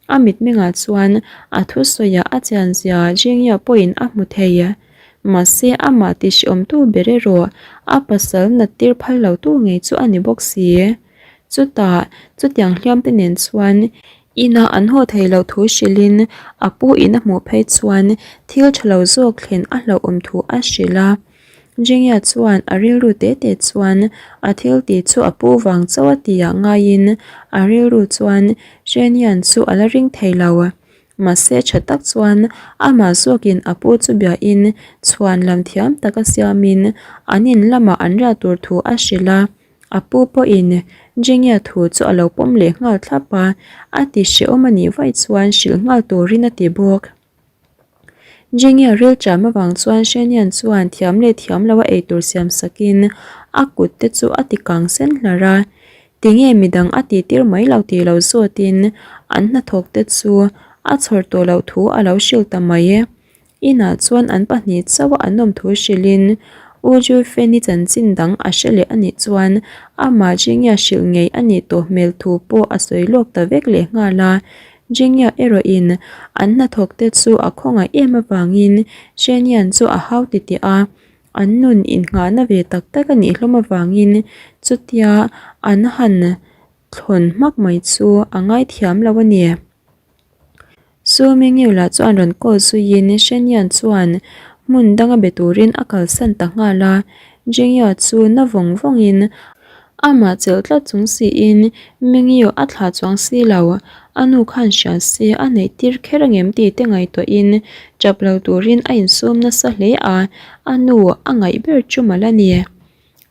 A mitmengah chuan a thusawiah a chianzia Jingya pawhin a hmu thei. Mahse amah tihhriawmtu ber erawh a pasal nat tir phal lotu ngei chu a ni bawk si. Chutah chutiang hliamte nen chuan. Ina an haw thei loh thu hrilhin a pu in a hmuh phei chuan thil tha lo zawk thlen a hlauhawm thu a hrilh a. Jingya chuan a rilru te te chuan a thil tih chu a pu vang chauh a tih ah ngaiin a rilru chuan Shenian chu a la ring thei lo. Mahse tha tak chuan amah zawkin a pu chu biahin chhuan lam thiam taka siamin an in lamah an riah tur thu a hrilh a. A pu pawhin Jingya thu chu a lo pawm leh nghal thlap a, a ti hrehawm a nih vaih chuan hrilh nghal turin a ti bawk. Jingya rilṭam avang chuan Shenian chuan thiam leh thiam lo a eitur siam sakin a kut te chu a ti kang sen hlar a. Tinge midang a tihtir mai lo tih lo zawtin an hnathawk te chu a chhawr tawh loh thu a lo hrilh ta mai. Inah chuan an pahnih chauh a an awm thu hrilhin U Jufeni chanchin dang a hre leh a nih chuan amah Jingya hrilh ngei a nih tawh hmel thu pawh a sawi lawk ta vek leh nghal a. Jingya erawhin an hnathawk te chu a khawngaih em avangin Shenian chu a hau titih a, an nun innghahna ve tak tak a nih hlawm avangin chutia an han thlawn hmak mai chu a ngaithiam lo a ni. Su Mingyu lah chuan rawn call zuiin Shenian chuan hmun danga be turin a kalsan ta nghal a, Jingya chu na vawng vawngin amah chelh tlat chung siin Mingyu a thlah chuang si lo, a nu khan hria se a neih tir kher angem tih te ngaihtuahin tap lo turin a insum nasa hle a, a nu a ngaih ber chu mal a ni.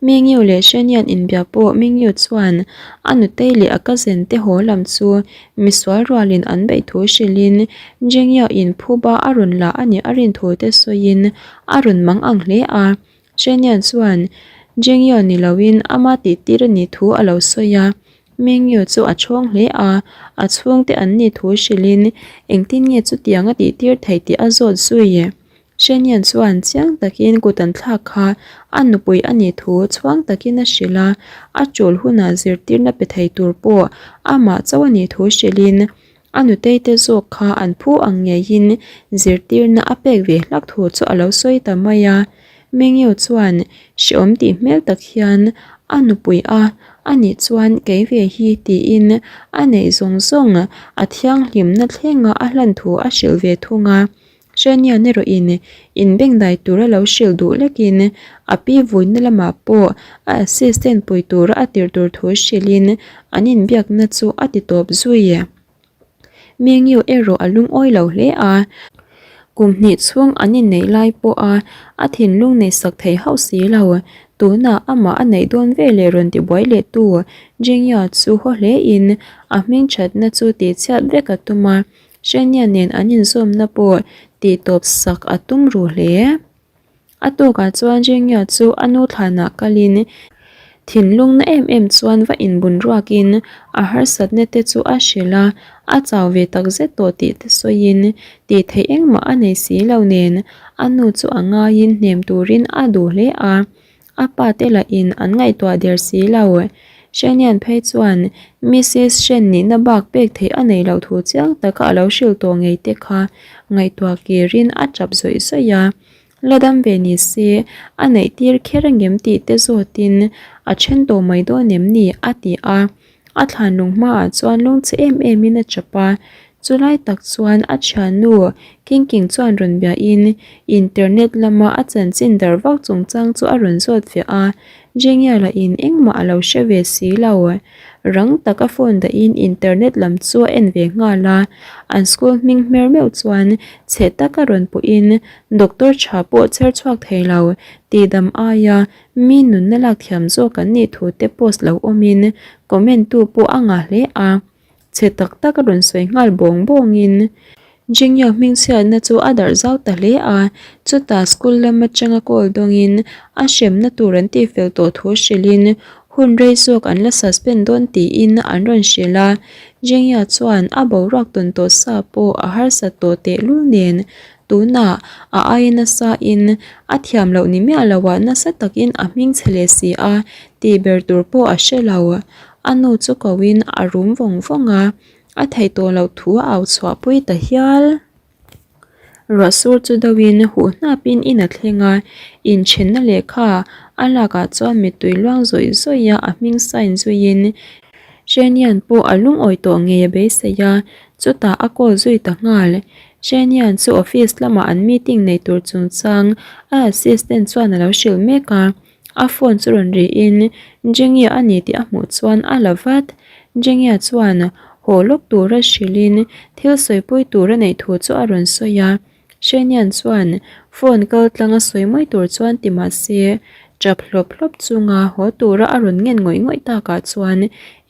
Mingyu leh Shenian inbia pawh Mingyu chuan a nutei leh a cousin te haw lam chu misual rualin an beih thu hrilhin Jingya in phuba a rawn la a nih a rin thu te sawiin a rawn mang ang hle a. Shenian chuan Jingya ni loin ama tihtir a nih thu a lo sawi a. Mingyu chu a chhawng hle a, a chhungte an nih thu hrilhin engtin nge chutiang a tihtir thei tih a zawt zui. Shenian chuan chiang takin kut an thlak kha a nupui a nih thu chhuang takin a hrilh a, a tul hunah zirtirna pe thei tur pawh amah chauh a nih thu hrilhin a nutei te zawk kha an phu ang ngeiin zirtirna a pek ve hlak thu chu a lo sawi ta mai a. Mengyu chuan hreawm tih hmel tak hian a nupui a, a nih chuan kei ve hi tiin a neih zawng zawng a thianghlimna thlenga a hlan thu a hrilh ve thung a. Hrenian erawhin inbengdai tura lo hrilh duh lekin a pi vuina lamah pawh a assistant pui tura a tirh tur thu hrilhin an inbiakna chu a ti tawp zui. Mengyu erawh a lungawi lo hle a, kum hnih chhung an inneih lai pawha a thinlung neihsak thei hauh si lo. Tunah amah a neih dawn veleh rawn tibuai lehtu Jingya chu haw hlein a hmingthatna chu tihchhiat vek a tum a. Hrenia nen an inzawmna pawh tih tawp sak a tum ru hle. A tawkah chuan Jingya chu a nu thlanah kalin thinlung na em em chuan va inbun ruakin a harsatna te chu a hrilh a, a chau ve tak zet tawh tih te sawiin tih theih engmah a nei si lo nen a nu chu a ngaiin hnem turin a duh hle a. A pa te lahin an ngaihtuah der si lo. Hrenian phei chuan Missis Hren nihna bak pek theih a nei loh thu chiang taka a lo hrilh tawh ngei te kha ngaihtuah kirin a tap zawih zawih a. La dam ve ni se a neih tir kher angem tih te zawtin a then tawh mai dawn em ni a ti a. A thlan lung hmaah chuan lungchhe em em in a chap a, chulai tak chuan a thiannu King King chuan rawn biahin internet lama a chanchin dar vak chungchang chu a rawn zawt ve a, Jingya lahin engmah a lo hre ve si lo. Rang taka phone dahin internet lam chu a en ve nghal a, an school hming hmer meuh chuan chhe taka rawn puhin doctor tha pawh chher chhuak thei lo tihdam aia Mi nunna lak thiam zawk an nih thu te post lo awmin comment tu pawh a ngah hle a, chhe tak tak a rawn sawi nghal bawng bawngin Jingya hmingchhiatna chu a darh zau ta hle a, chutah school lam atanga call dawngin a hremna tur an tihfel tawh thu hrilhin hun rei zawk an la suspend dawn tiin an rawn hrilh a, Jingya chuan a boruak tawn tawh sa pawh a harsat tawh tehlul nen Tunah a aia nasa in a thiam loh ni miah lo ah nasa takin a hming chhe leh si a, tih ber tur pawh a hre lo. A nu chu ko in a rum vawng vawng a, a theih tawh loh thu a au chhuah pui ta hial. Ruah sur chu deuh in huh hnap in in a thleng a, inthenna lehkha a lak ah chuan mittui luang zawih zawih a a hming sign zui in. Shenian pawh a lungawi tawh ngei a beisei a, chutah a call zui ta nghal. Shenian chu office lamah an meeting nei tur chungchang a assistant chuan a lo hrilh mek a, a phone chu rawn rihin Jengia a ni tih a hmuh chuan a la vat. Jengia chuan haw lawk tura hrilhin thil sawipui tur a neih thu chu a rawn sawi a. Shenian chuan phone kal tlang a sawi mai tur chuan ti mah se, tap hlawp hlawp chunga haw tura a rawn ngen ngawih ngawih takah chuan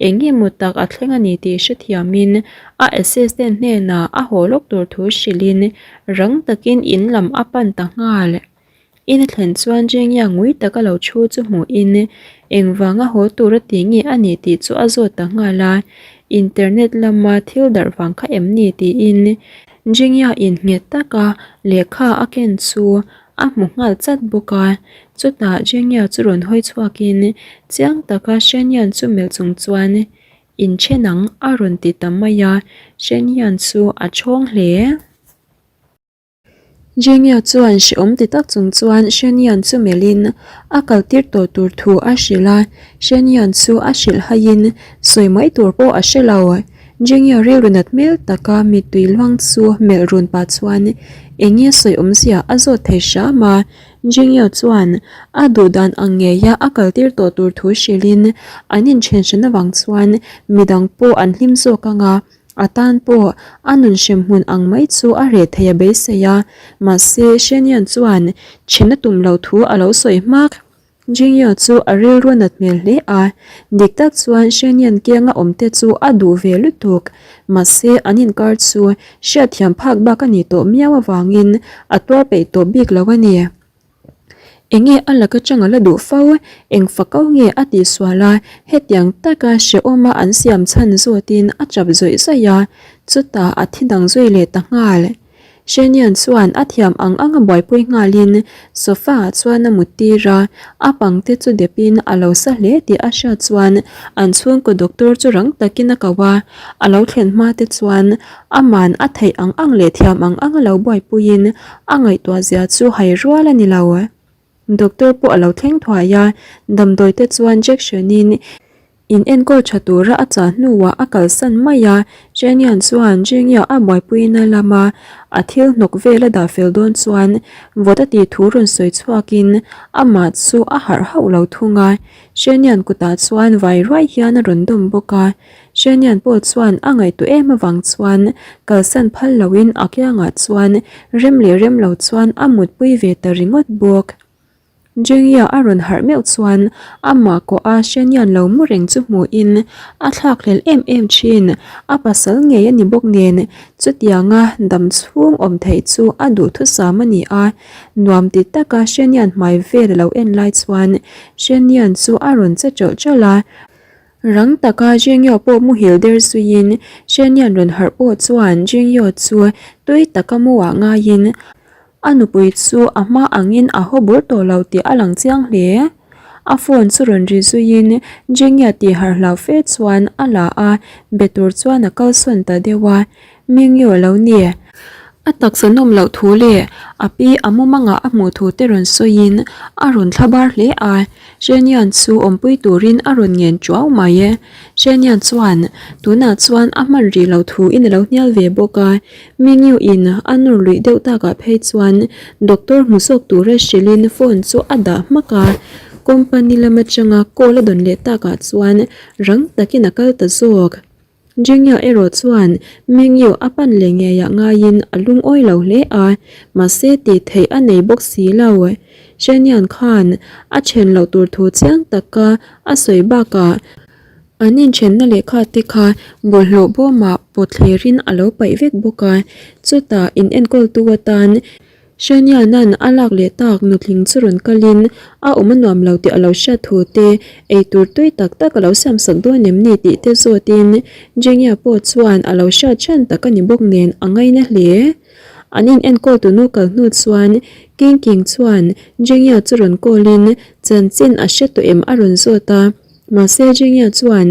eng nge maw tak a thleng a ni tih hrethiamin a assistant hnenah a haw lawk tur thu hrilhin rang takin in lam a pan ta nghal. In a thlen chuan Jengya ngui taka lo thu chu hmuhin engvanga haw tura ti nge a ni tih chu a zawt ta nghal a, internet lama thil darh vang kha em ni tiin Jengya in nghet taka lehkha a ken chu a hmu nghal chat bawk a, chutah Jengya chu rawn hawi chhuakin chiang taka Shenyan chu melh chung chuan Inthen ang a rawn ti ta mai a, Shenyan chu a chhawng hle. Jenia chuan hrehawm ti tak chung chuan Shenian chu melhin a kaltir tawh tur thu a hrilh a, Shenian chu a hrilh haiin sawi mai tur pawh a hre lo. Jenia rilru nat hmel taka mittui luang chu melh run pah chuan eng nge sawi awmzia a zawt thei hram a, Jenia chuan a duh dan ang ngeia a kaltir tawh tur thu hrilhin an inthen hran avang chuan midang pawh an hlim zawk ang a, A tan pawh a nun hrem hmun ang mai chu a reh thei a beisei a, mahse Shenian chuan then a tum lo thu a lo sawi hmak. Jingyo chu a rilru nat hmel hle a, dik tak chuan Shenian kianga awm te chu a duh ve lutuk, mahse an inkar chu hriatthiam phak bak a nih tawh miau avangin a tuar peih tawh bik lo a ni. Enge a lak atanga la duh fo? Eng fak au nge a tihsual a, hetiang taka hrehawma an siam chhan zawtin a chap zawih zawih a, chutah a thi dang zui leh ta nghal. Shenian chuan a thiam ang anga buaipui nghalin sofa ah chuan a mut tir a, a pangte chu depin a lo sa hle tih a hriat chuan an chhungkaw doctor chu rang takin a ko a, a lo thlen hma te chuan Aman a theih ang ang leh thiam ang ang a lo buaipuiin a ngaihtuah zia chu hai rual a ni lo. Doctor pawh a lo thleng thuai a, damdawi te chuan Jackson in in enkawl tha tura a chah hnuah a kalsan mai a, Jenian chuan Jenia a buaipuina lama a thil hnawk vel a dah fel dawn chuan vawt a tih thu rawn sawi chhuakin amah chu a harh hauh lo thung a, Jenian kutah chuan vai ruai hian a rawn dawm bawk a. Shenian pawh chuan a ngaihtuah em avang chuan kalsan phal loin a kiangah chuan rem leh rem lo chuan a mutpui ve ta ringawt bawk. Jengya a rawn harh meuh chuan amah kawh a Shenian lo mu reng chu hmuhin a thlakhlelh em em thin, a pasal ngei a ni bawk nen chutianga dam chhung awm theih chu a duhthusam a ni a, nuam ti taka Shenian hmai vel a lo en lai chuan Shenian chu a rawn che ṭawlh ṭawlh a. Rang taka Jingyo pawh muhil der zuiin Shenian rawn harh pawh chuan Jingyo chu tui taka mu ah ngaiin a nupui chu a hma angin a haw bur tawh lo tih a lang chiang hle. A phone chu rawn ri zuiin Jingya tih harh hlau fe chuan a la a, be tur chuan a kalsawn ta deuh a. Mingyo lo ni. A taksa nawm loh thu leh a pi a mumangah a hmuh thu te rawn sawiin a rawn thla bar hle a, Shenian chu awmpui turin a rawn ngen tuau mai e. Shenian chuan tunah chuan a hman rih loh thu in a lo hnial ve bawk a, Mingyu in a nawr luih deuh takah phei chuan doctor hmu zawk tura hrilhin phone chu a dah hmak a, company lam atanga call a dawn leh takah chuan rang takin a kal ta zawk. Jingya erawh chuan Mingyu a pan leh ngeiah ngaiin a lungawi lo hle a, mahse tih theih a nei bawk si lo. Shenian khan a then loh tur thu chiang taka a sawi bakah an inthenna lehkha te kha bawlhhlawh bawmah pawt thlerin a lo paih vek bawk a, chutah inenkawltu atan Shaniana'n a lak leh tak nutling chu rawn kalin a awm a nuam lo tih a lo hriat thu te, eitur tui tak tak a lo siamsak dawn em ni tih te zawtin Jengya pawh chuan a lo hriat ṭhen tak a ni bawk nen a ngaina hle. An in enkawl tunu kal hnu chuan King King chuan Jengya chu rawn call-in chanchin a hre tawh em a rawn zawt a, mahse Jengya chuan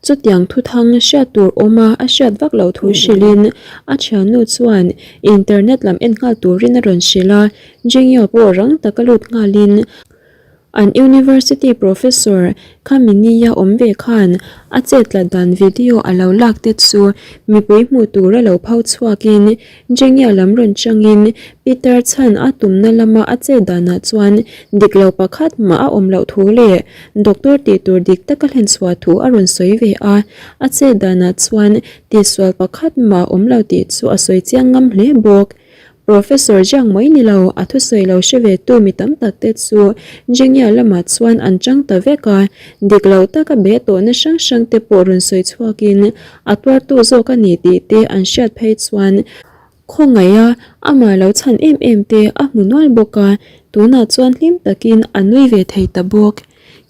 Chutiang thuthang hriat tur awma a hriat vak loh thu hrilhin a thiannu chuan internet lam en nghal turin a rawn hrilh a, Jingyo pawh rang taka lut nghalin. An University Professor khami nia awm ve khan a chetla dan video a lo lak te chu mipui hmuh tura lo pho chhuakin Jengya lam rawn changin Peter chhan a tumna lama a chet danah chuan dik lo pakhat mah a awm loh thu leh Doctor tih tur dik taka hlenchhuah thu a rawn sawi ve a, a chet danah chuan tihsual pakhat mah a awm lo tih chu a sawi chiang ngam hle bawk. Professor Jiang mai ni lo, a thusawi lo hre ve tu mi tam tak te chu Jingya lamah chuan an chang ta vek a, dik lo taka be tawhna hrang hrang te pawh rawn sawi chhuakin a tuartu zawk a ni tih te an hriat phei chuan khawngaiha amah lo chhan em em te a hmu nual bawk a, tunah chuan hlim takin a nui ve thei ta bawk.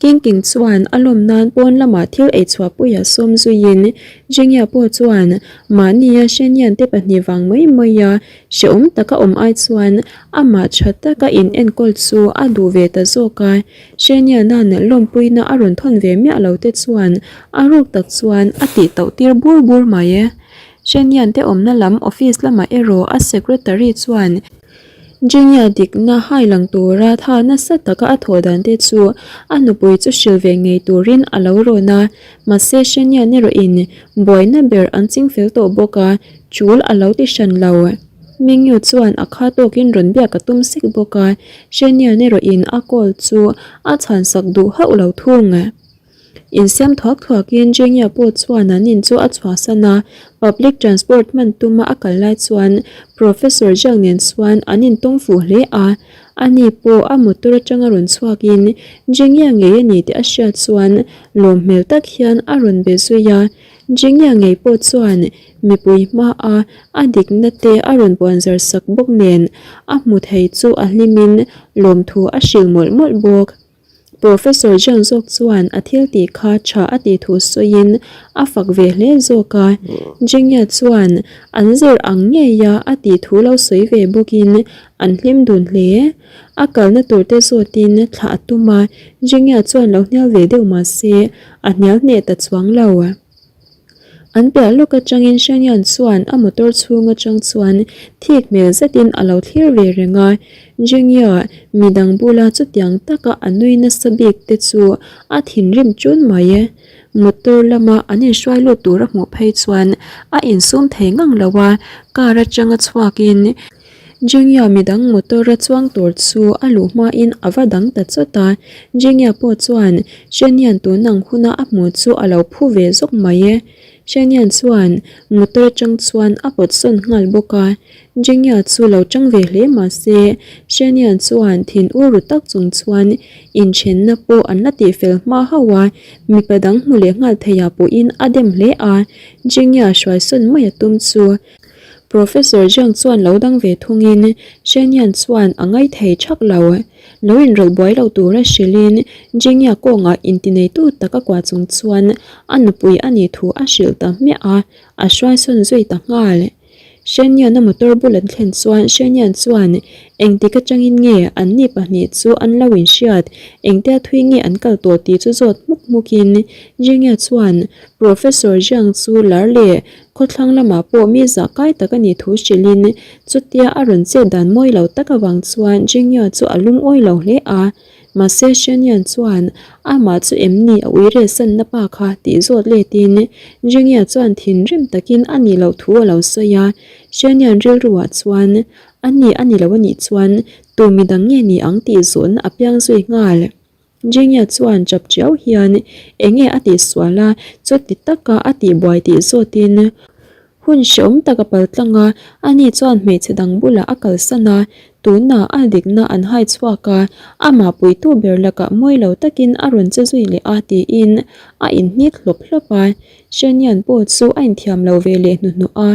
Kingking chuan a lawm nan pawn lamah thil ei chhuahpuia sawm zuiin Jingya pawh chuan mahnia Shenian te pahnih vang mai maia hrehawm taka awm ai chuan amah tha taka in enkawl chu a duh ve ta zawk a. Sheniana'n lawmpuina a rawn thawn ve miah lo te chuan a ruk tak chuan a tih tauh tir bur bur mai. Shenian te awmna lam office lamah erawh a secretary chuan Jingya dikna hai lang tura tha nasa taka a thawh dan te chu a nupui chu hrilh ve ngei turin a lo rawn a, mahse Shania erawhin buaina ber an ching fel tawh bawk a, chul a lo ti hran lo. Mingyu chuan a kha tawkin rawn biak a tum sek bawk a, Shania erawhin a call chu a chhansak duh hauh lo thung. Insiam thuak thuakin Jengya pawh chuan an in chu a chhuahsan a, public transport hman tuma a kal lai chuan Professor Jiang nen chuan an intawng fuh hle a, ani pawh a motor atanga rawn chhuakin Jengya ngei a ni tih a hriat chuan lawm hmel tak hian a rawn be zui a, Jengya ngei pawh chuan mipui hmaa a dikna te a rawn puanzar sak bawk nen a hmu thei chu a hlimin lawmthu a hrilh mawlh mawlh bawk. Professor Jiang zawk chuan a thil tih kha tha a tih thu sawiin a fak ve hle zawk a. Jingya chuan an zir ang ngeia a tih thu lo sawi ve bawkin an hlim dun hle. A kalna tur te zawtin thlah a tum a, Jingya chuan lo hnial ve deuh mah se a hnial hneh ta chuang lo. An piah lawk atangin Shenyan chuan a motor chhung atang chuan thik hmel zetin a lo thlir ve reng a, Jingya midang bula chutiang taka a nui nasa bik te chu a thinrim chun mai e. Motor lama an inhruai lut tur a hmuh phei chuan a insum thei ngang lo a, car atanga chhuakin Jingya midang motor a chuang tur chu a luh hmain a va dang ta chawt a, Jingya pawh chuan Shenian tun ang huna a hmuh chu a lo phu ve zawk mai e. Shenian chuan motor atang chuan a pawt sawn nghal bawk a, Jingya chu lo tang ve hle mah se Shenian chuan thin ur ru tak chung chuan inthenna pawh an la tihfel hma hauh a, mipa dang hmu leh nghal theiah pawhin a dem hle a, Jingya hruai sawn mai a tum chu Professor Zhang chuan lo dang ve thungin Shenian chuan a ngaithei thak lo. Lo inrawlh buai lo tura hrilhin Jingya kawngah intineitu taka kua chung chuan a nupui a nih thu a hrilh ta hmiah a, a hruaisawn zui ta nghal. Shenian a motor bul an thlen chuan Shenian chuan engtik atangin nge anni pahnih chu an lo inhriat, engtia thui nge an kal tawh tih chu zawt hmuk hmukin Jingya chuan Professor Zhang chu lar leh Khawthlang lamah pawh mi zah kai tak a nih thu hrilhin chutia a rawn chet dan mawi lo tak avang chuan Jingya chu a lungawi lo hle a. Mahse Shenian chuan amah chu em ni a ui rel sanna pa kha tih zawt letin Jingya chuan thinrim takin a nih loh thu a lo sawi a. Shenian rilruah chuan a ni a ni lo a nih chuan tu midang nge ni ang tih zawhna a piang zui nghal. Jingya chuan chap chiau hian enge a tih sual a, chuti taka a tih buai tih zawtin hun hreawm tak a pal tlang a, ani chuan hmeichhe dang bulah a kalsan a, tunah a dikna an hai chhuak a, amah puitu ber lakah mawi lo takin a rawn che zui leh a tiin a inhnit hlawp hlawp a, Shenian pawh chu a inthiam lo ve leh hnuhnawh a,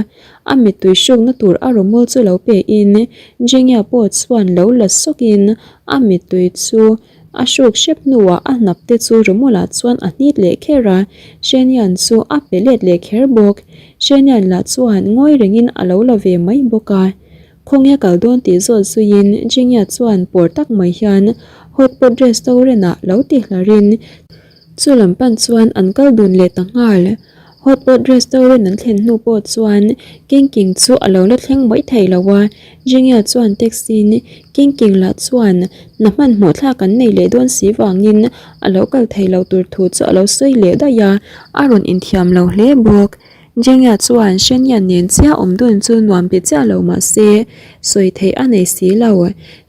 a mittui hrukna tur a rawmawl chu lo pe in Jingya pawh chuan lo la sawkin a mittui chu A hruk hrep hnuah a hnap te chu Romulah chuan a hnit leh kher a, Shenian chu a pe let leh kher bawk. Shenian lah chuan ngawi rengin a lo la ve mai bawk a. Khawnge kal dawn tih zawt zuiin Jingya chuan pawr tak mai hian Hot Pot Restaurant ah lo ti hlarin chu lam pan chuan an kal dun leh ta nghal. Hot Pot Restaurant an thlen hnu pawh chuan King King chu a lo la thleng mai thei lo a, Jingya chuan taxi-in King King lah chuan hna hmanhmawh thlak an nei leh dawn si vangin a lo kal thei lo tur thu chu a lo sawi leh daih a, a rawn inthiam lo hle bawk. Jingya chuan Shenya nen chiah awm dun chu nuam ti chiah lo mah se sawi theih a nei si lo.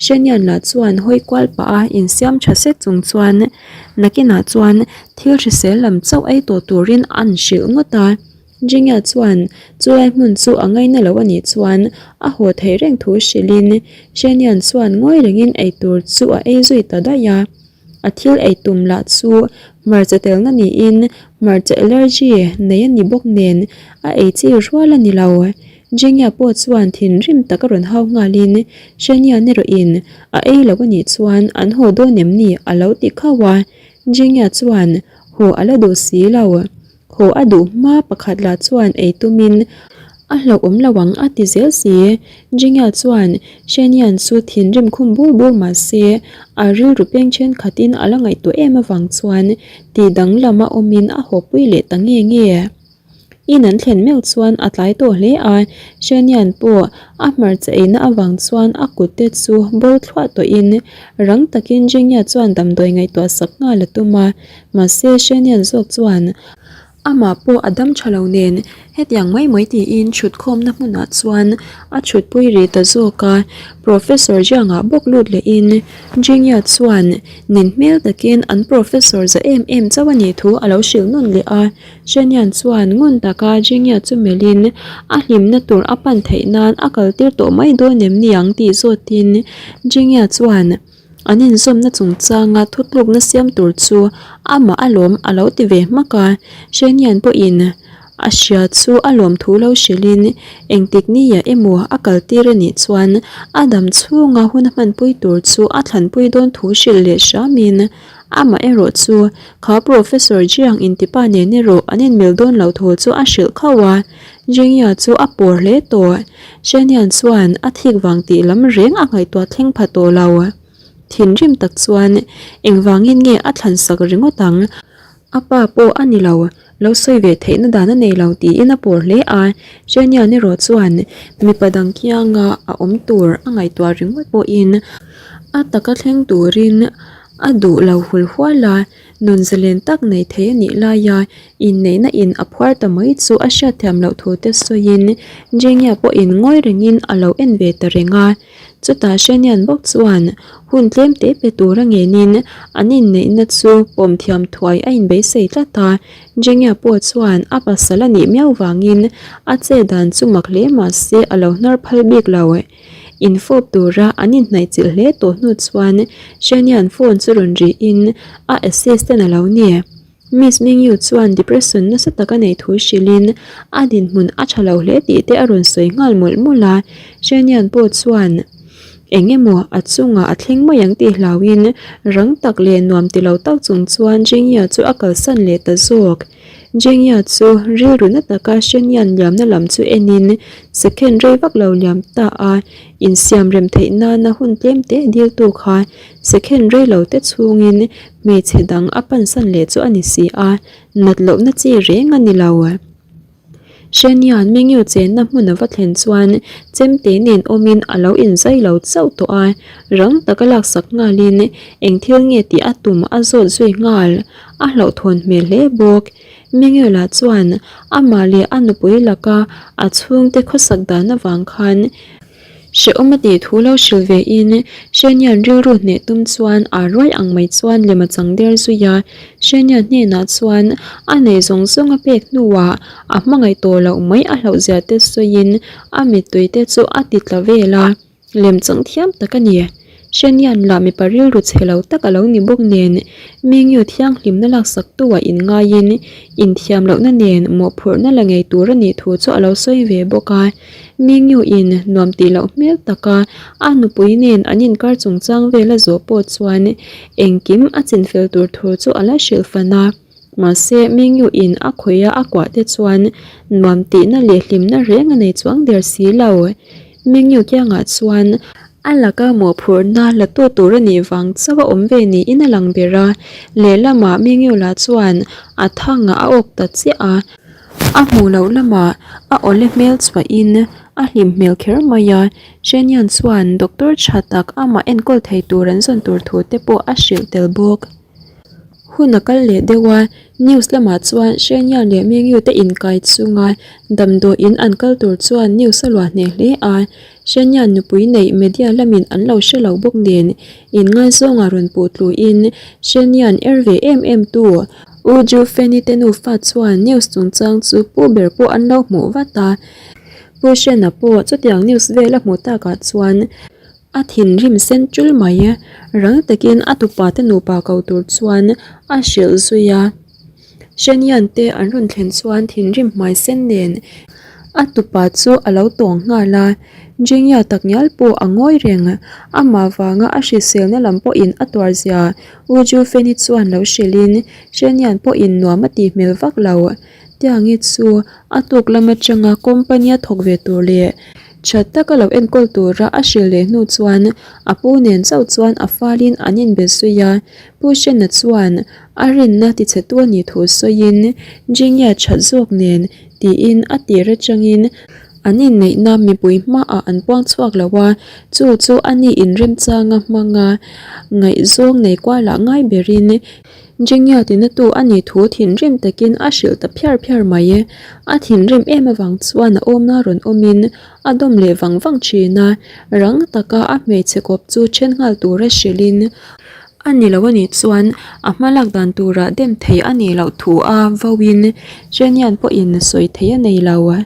Shenyan lah chuan hawi kual pah a insiam tha sek chung chuan nakinah chuan thil hrisel lam chauh ei tawh turin an hrilh ngawt a. Jingya chuan chulai hmun chu a ngaina lo a nih chuan a haw theih reng thu hrilhin Shenyan chuan ngawi rengin eitur chu a ei zui ta daih a. A thil ei tum lah chu hmarcha telna niin hmarcha allergy nei a ni bawk nen a ei chi rual a ni lo. Jingya pawh chuan thinrim tak a rawn hau nghalin Shania erawhin a ei lo a nih chuan an haw dawn em ni a lo ti khauh a. Jingya chuan haw a la duh si lo. Haw a duh hma pakhat lah chuan ei tumin a hlauhawm lo ang a ti zel si. Jingya chuan Shenian chu thinrim khum bur bur mah se a rilru peng thenkhatin a la ngaihtuah em avang chuan tih danglam a awmin a hawpui leh ta nge nge. In an thlen meuh chuan a tlai tawh hle a, Shenian pawh a hmarcha eina avang chuan a kut te chu bo thluah tawhin rang takin Jingya chuan damdawi ngaihtuah sak nghal a tum a. Mahse, Shanian zawk chuan amah pawh a dam tha lo nen hetiang mai mai tiin thutkhawmna hmunah chuan a thutpui rih ta zawk a. Professor Jiang-ah bawk lut lehin Jingya chuan nin hmel takin an professor za em em chauh a nih thu a lo hrilh nawn leh a. Shanian chuan ngun taka Jingya chu melhin a hlimna tur a pan theih nan a kaltir tawh mai dawn em niang tih zawtin Jingya chuan An inzawmna chungchanga thutlukna siam tur chu amah a lawm a lo ti ve hmak a, Shenian pawhin a hria chu a lawm thu lo hrilhin engtik nia emaw a kaltir a nih chuan a dam chhunga hun a hmanpui tur chu a thlanpui dawn thu hrilh leh hramin amah erawh chu kha Professor Jiang intipa nen erawh an inmil dawn loh thu chu a hrilh khauh a. Jingya chu a pawr hle tawh. Shanian chuan a thik vang tih lam reng a ngaihtuah thleng pha tawh lo. Thinrim tak chuan engvangin nge a thlan sak ringawt ang? A pa pawh a ni lo, lo sawi ve theihna dan a nei lo tiin a pawr hle a. Shanian erawh chuan mipa dang kianga a awm tur a ngaihtuah ringawt pawhin a taka thleng turin a duh lo hul hual a. Nun zalen tak nei thei a nih laia inneihna in a phuar ta mai chu a hriatthiam loh thu te sawiin Jengya pawhin ngawi rengin a lo en ve ta reng a. Chutah Shenian bawk chuan hun tlem te pe tura ngenin an inneihna chu pawm thiam thuai a inbeisei tlat a. Jengya pawh chuan a pasal a nih miau vangin a che dan chu mak hle mahse a lo hnar phal bik lo. Infawp tura an inhnaihchilh hle tawh hnu chuan Shania'n phone chu rawn rihin a assistant a lo ni. Miss Mingyu chuan depression nasa tak a neih thu hrilhin a dinhmun a tha lo hle tih te a rawn sawi nghal mawlh mawlh a. Shania'n pawh chuan eng emaw a chungah a thleng mai ang tih hlauhin rang tak leh nuam ti lo tak chung chuan Jingya chu a kalsan leh ta zawk. Jengya chu rilru na taka Shenian liamna lam chu enin second rei vak lo liam ta a, insiam rem theih nana hun tlem te diltu kha second rei lo te chhungin hmeichhe dang a pansan leh chu a ni si a, nat lohna chi reng a ni lo. Shenian Mengyu chenna hmun a va thlen chuan chemte nen awmin a lo inzai lo chauh tawh a, rang taka laksak nghalin eng thil nge tih a tum a zawt zui nghal. A hlauhthawn hmel hle bawk. Mingela chuan amah leh a nupui laka a chhungte khawsak dan avang khan hrehawm a tih thu lo hrilh ve in Shenian rilru hneh tum chuan a ruai ang mai chuan lem a chang der zui a. Shenia hnenah chuan a nei zawng zawng a pek hnuah a hmangaih tawh loh mai a hlauhzia te sawiin a mittui te chu a ti tla vel a. Lem chang thiam tak a ni. Shenian lah mipa rilru chhe lo tak a lo ni bawk nen, Mingyu thianghlimna laksaktu ah inngaiin inthiam lohna nen mawhphurhna la ngei tur a nih thu chu a lo sawi ve bawk a. Mingyu in nuam tih loh hmel taka a nupui nen an inkar chungchang vel a zawh pawh chuan engkim a chinfel tur thu chu a la hrilh fan a. Mahse, Mingyu in a khawih a a kuah te chuan nuam tihna leh hlimna reng a nei chuang der si lo. Mingyu kiangah chuan a laka mawhphurhna la tu tur a nih vang chauh a awm ve niin a lang ber a, lehlamah Mingyu lah chuan a thangah a awk ta chiah a. A hmuh loh lamah a awle hmel chhuahin a hlim hmel kher mai a, Shenian chuan doctor tha tak amah enkawl thei tur an zawn tur thu te pawh a hrilh tel bawk. Hun a kal leh deuh a, news lamah chuan Shenian leh Mengyu te inkai chunga damdawiin an kal tur chuan news a luah hneh hle a, Shenian nupui neih media lamin an lo hre lo bawk nen inngaizawng ah rawn puh tluin Shenian er ve em em tu U Ju Feni te nufa chuan news chungchang chu pu ber pawh an lo hmuh vat a. Pu Hrena pawh chutiang news vel a hmuh takah chuan a thinrim sen tul mai. Rang takin a tupa te nupa ko tur chuan a hrilh zui a. Hrenian te an rawn thlen chuan thinrim hmai sen nen a tupa chu a lo tawng nghal a. Jingya takngial pawh a ngawi reng. Amah vanga a hriselna lam pawhin a tuar zia U Jufeni chuan lo hrilhin Shenian pawhin nuam a tih hmel vak lo. Tiangi chu a tuk lam atanga company a thawk ve tur leh tha taka lo enkawl tura a hrilh leh hnu chuan a pu nen chauh chuan a falin an inbe zui a. Pu Shena chuan a rinna tichhetu a nih thu sawiin Jingya that zawk nen tiin a tir atangin An inneihna mipui hmaah an puang chhuak lo a, chu chu a ni inremchanga hmanga ngaihzawng nei kualah ngai berin Jingya tinatu a nih thu thinrim takin a hrilh ta phiar phiar mai. A thinrim em avang chuan a awmna rawn awmin a dawm leh vang vang thin a, rang taka a hmeichhe kawp chu then nghal tura hrilhin a ni lo a nih chuan a hma lak dan turah dem thei a nih loh thu a vauin Jenian pawhin sawi thei a nei lo.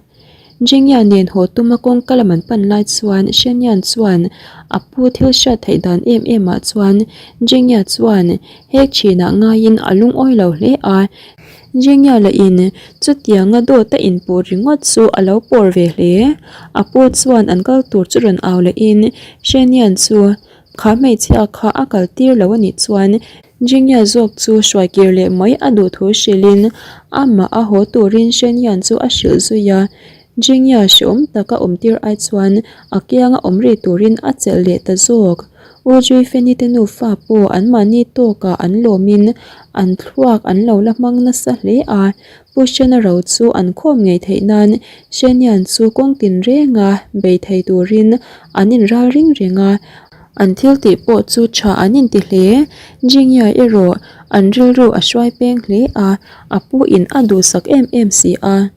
Jingya nen haw tuma kawngka lam an pan lai chuan Shenian chuan a pu thil hriat theih dan em em ah chuan Jingya chuan hek thinah ngaiin a lungawi lo hle a. Jingya lah in chutianga dawt a inpuh ringawt chu a lo pawr ve hle. A pu chuan an kal tur chu rawn au leh in Shenian chu kha hmeichhia kha a kal tir lo a nih chuan Jingya zawk chu hruai kir leh mai a duh thu hrilhin amah a haw turin Shenyan chu a hrilh zui a. Jingya hreawm taka awm tir ai chuan a kianga awm rih turin a chelh leh ta zawk. U Juifeni te nufa pawh anmahni tawkah an lawmin an thluak an lo la hmang nasa hle a. Pu Shena ro chu an khawm ngei theih nan Shenyan chu kawng tinrenga bei thei turin an inral ring reng a. An thil tih pawh chu tha an inti hle. Jingya erawh an rilru a hruai peng hle a, a pu in a duhsak em em si a.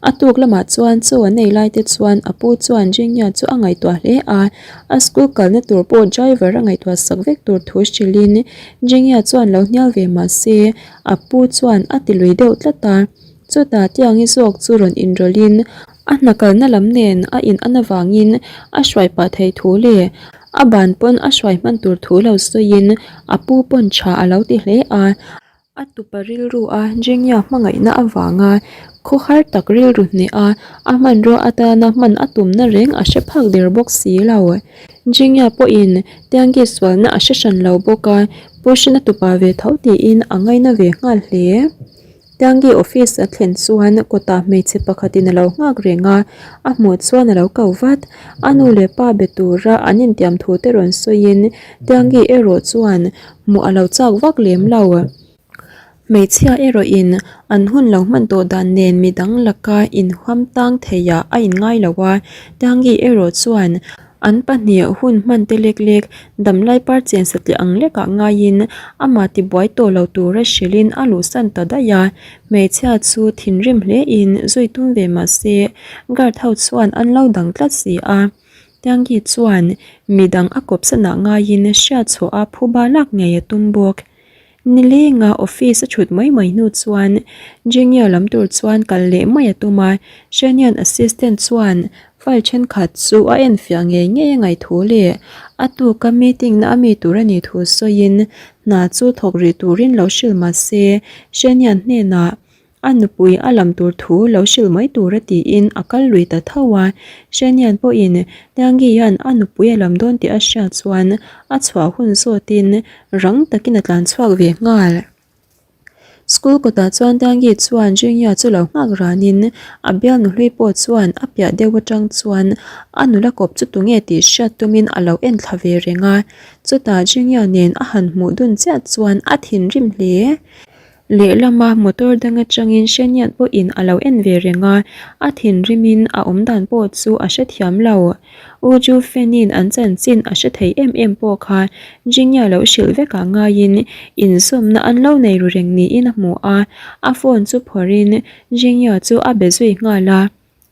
A tuk lamah chuan chaw an ei lai te chuan a pu chuan Jingya chu a ngaihtuah hle a, a school kalna tur pawh driver a ngaihtuah sak vek tur thu hrilhin Jingya chuan lo hnial ve mah se a pu chuan a ti lui deuh tlat a. Chutah Tiangi zawk chu rawn inrawlhin a hna kalna lam nen a in an avangin a hruai pah theih thu leh a ban pawn a hruai hman tur thu lo sawiin a pu pawn tha a lo ti hle a. A tupa rilru a Jengya hmangaihna avanga khawhar tak rilru hneh a, a hmanrua atana hman a tumna reng a hre phak der bawk si lo. Jengya pawhin Tiangi sualna a hre hran lo bawk a, Pu Hrina tupa ve tho tiin a ngaina ve nghal hle. Tiangi office a thlen chuan kawtah hmeichhe pakhatin a lo nghak reng a, a hmuh chuan a lo ko vat. A nu leh pa be tura an intiam thu te rawn sawiin Tiangi erawh chuan hmuh a lo chak vak lem lo. Hmeichhia erawhin an hun lo hman tawh dan nen midang laka inhuam tang theiah a inngai lo a, Tiangi erawh chuan An pahnih hun hman te lek lek damlai par chen satliah ang lekah ngaiin amah tibuai tawh lo tura hrilhin a luhsan ta daih a. Hmeichhia chu thinrim hlein zui tum ve mah se guard ho chuan an lo dang tlat si a. Tiangi chuan midang a kawpsanah ngaiin hriatchhuah a phuba lak ngei a tum bawk. Nilenga office a thut mai mai hnu chuan Jingya lam tur chuan kal leh mai a tum a, Shanian assistant chuan file thenkhat chu a enfiah ngei ngei a ngaih thu leh a tuka meeting na a mi tur a nih thu sawiin hna chu thawk rih turin lo hrilh mah se Shanian hnenah A nupui a lam tur thu lo hrilh mai tura tiin a kal lui ta tho a. Shanian pawhin Tiangian a nupui a lam dawn tih a hriat chuan a chhuah hun zawtin rang takin a tlan chhuak ve nghal. School kawtah chuan Tiangi chuan Jingya chu lo nghak ranin a bial nuhlui pawh chuan a piah deuh atang chuan a nula kawp chu tunge tih hriat tumin a lo en thla ve reng a. Chutah Jingya nen a han hmuh dun chiah chuan a thinrim hle. Lehlama motor dang atangin Hreniat pawhin a lo en ve reng a, a thinrimin a awmdan pawh chu a hrethiam lo. U Ju Fenin an chanchin a hre thei em em pawh kha Jingya lo hrilh vekah ngaiin inzawmna an lo nei ru reng niin a hmu a, a phone chu phawrhin Jingya chu a be zui nghal a.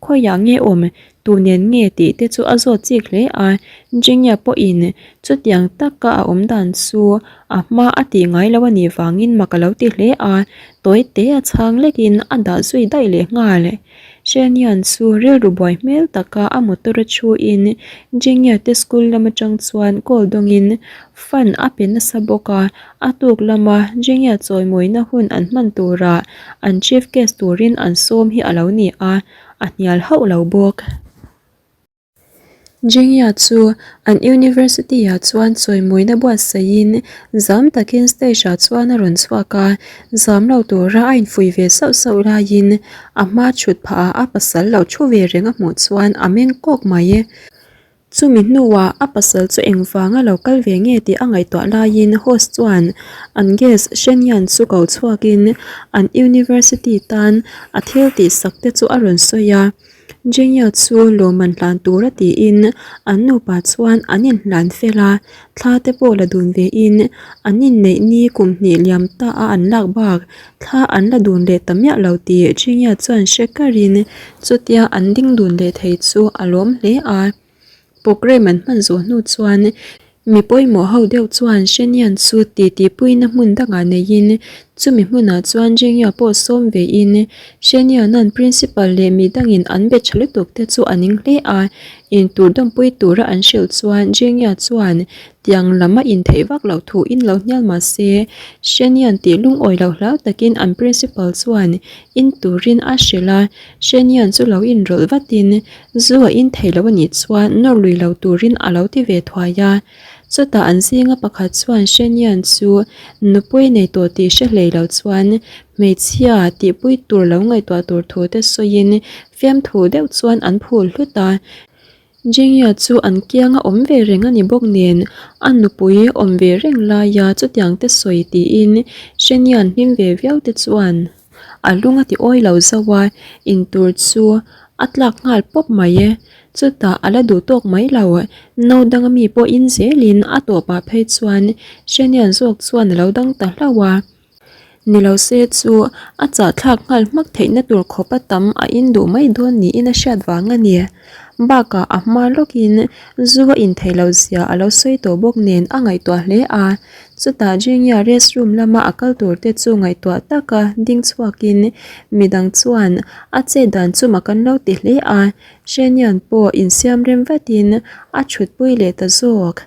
Khawiah nge awm, tu nen nge tih te chu a zawt chik hle a, Jingya pawhin chutiang taka a awm dan chu a hma a tih ngai lo a nih vangin mak a lo ti hle a, tawi te a chhang lekin a dah zui daih leh nghal. Shenian chu rilru buai hmel taka a motor a thu in Jingya te school lam atang chuan call dawngin fund a pe nasa bawk a, a tuk lama Jingya chawimawina hun an hman turah an chief guest turin an sawm hi a lo ni a, a hnial hauh lo bawk. Jingya chu an university ah chuan chawimawina buatsaihin zam takin stage ah chuan a rawn chhuak a, zam lo tura a infuih ve sauh sauh laiin a hma thut phah ah a pasal lo thu ve reng a hmuh chuan a meng kawk mai. Chumi hnuah a pasal chu engvanga lo kal ve nge tih a ngaihtuah laiin host chuan an guest Shenyan chu ko chhuakin an university tan a thil tihsak te chu a rawn sawi a. Jingya chu lawmman hlan tura tiin an nupa chuan an inhlan fel a, thla te pawh la dun vein an inneih ni kum hnih liam ta a an lak bak thla an la dun leh ta miah lo tih Jingya chuan hre karin chutia an ding dun leh thei chu a lawm hle a. Programme an hman zawh hnu chuan mi pawimawh ho deuh chuan Shenian chu titi puina hmun dangah neiin chumi hmunah chuan Jingya pawh sawm vein Shenianan principal leh mi dangin an be tha lutuk te chu a ning hle a, intur dawmpui tura an hrilh chuan Jingya chuan tiang lam a intheih vak loh thu in lo hnial mah se Shenian tih lungawi loh hlau takin an principal chuan in turin a hrilh a, Shenian chu lo inrawlh vatin Zu a in thei lo a nih chuan nawr lui lo turin a lo ti ve thuai a. Chutah an zinga pakhat chuan Shenian chu nupui nei tawh tih hre hlei lo chuan hmeichhia tihpui tur lo ngaihtuah tur thu te sawiin fiamthu deuh chuan an phul hlut a. Jingya chu an kianga awm ve reng a ni bawk nen a nupui awm ve reng laia chutiang te sawi tiin Shenian hlim ve viau te chuan A lung a ti awi lo zauh a, intur chu a tlak nghal pawp mai e. Chutah a la duh tawk mai lo, no danga mi pawh in zelin a tawpah phei chuan Shanian zawk chuan a lo dang ta hlauh a. Ni lo se chu a chahthlak nghal hmak theihna tur khawpa tam a in duh mai dawn niin a hriat vang a ni. Bakah a hma lawkin zu a in theih loh zia a lo sawi tawh bawk nen a ngaihtuah hle a. Chutah Jingya restroom lama a kal tur te chu ngaihtuah taka ding chhuakin midang chuan a chet dan chu mak an lo ti hle a, Shenian pawh insiam rem vatin a thutpui leh ta zawk.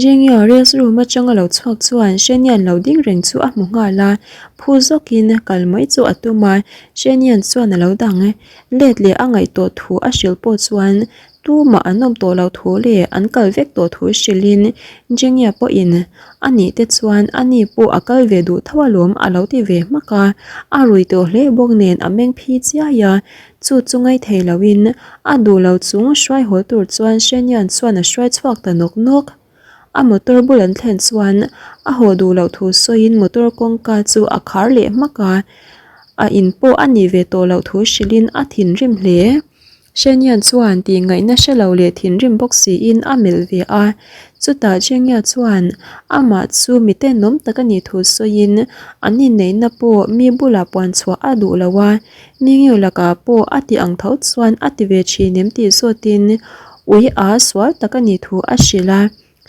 Jingya restroom atanga lo chhuak chuan Shenian lo ding reng chu a hmu nghal a, phu zawkin kal mai chu a tum a, Shenian chuan a lo dang let leh a ngaihtuah thu a hrilh pawh chuan Tumah an awm tawh loh thu leh an kal vek tawh thu hrilhin Jenia pawhin a nih te chuan a ni pawh a kal ve duh tho alawm a lo ti ve hmak a, a rui tawh hle bawk nen a meng phi chiai a, chu chu ngaithei loin a duh lo chung hruai haw tur chuan Shenian chuan a hruai chhuak ta nawk nawk. A motor bul an thlen chuan a haw duh loh thu sawiin motor kawngka chu a khar leh hmak a, a in pawh a nih ve tawh loh thu hrilhin a thinrim hle. Shenian chuan tih ngaihna hre lo leh thinrim bawk siin a melh ve a, chutah Jingya chuan amah chu mi tenawm tak a nih thu sawiin an inneihna pawh mi bulah puan chhuah a duh lo a, Mingyu lakah pawh a ti ang tho chuan a ti ve thin em tih zawtin ui a sual tak a nih thu a hrilh a.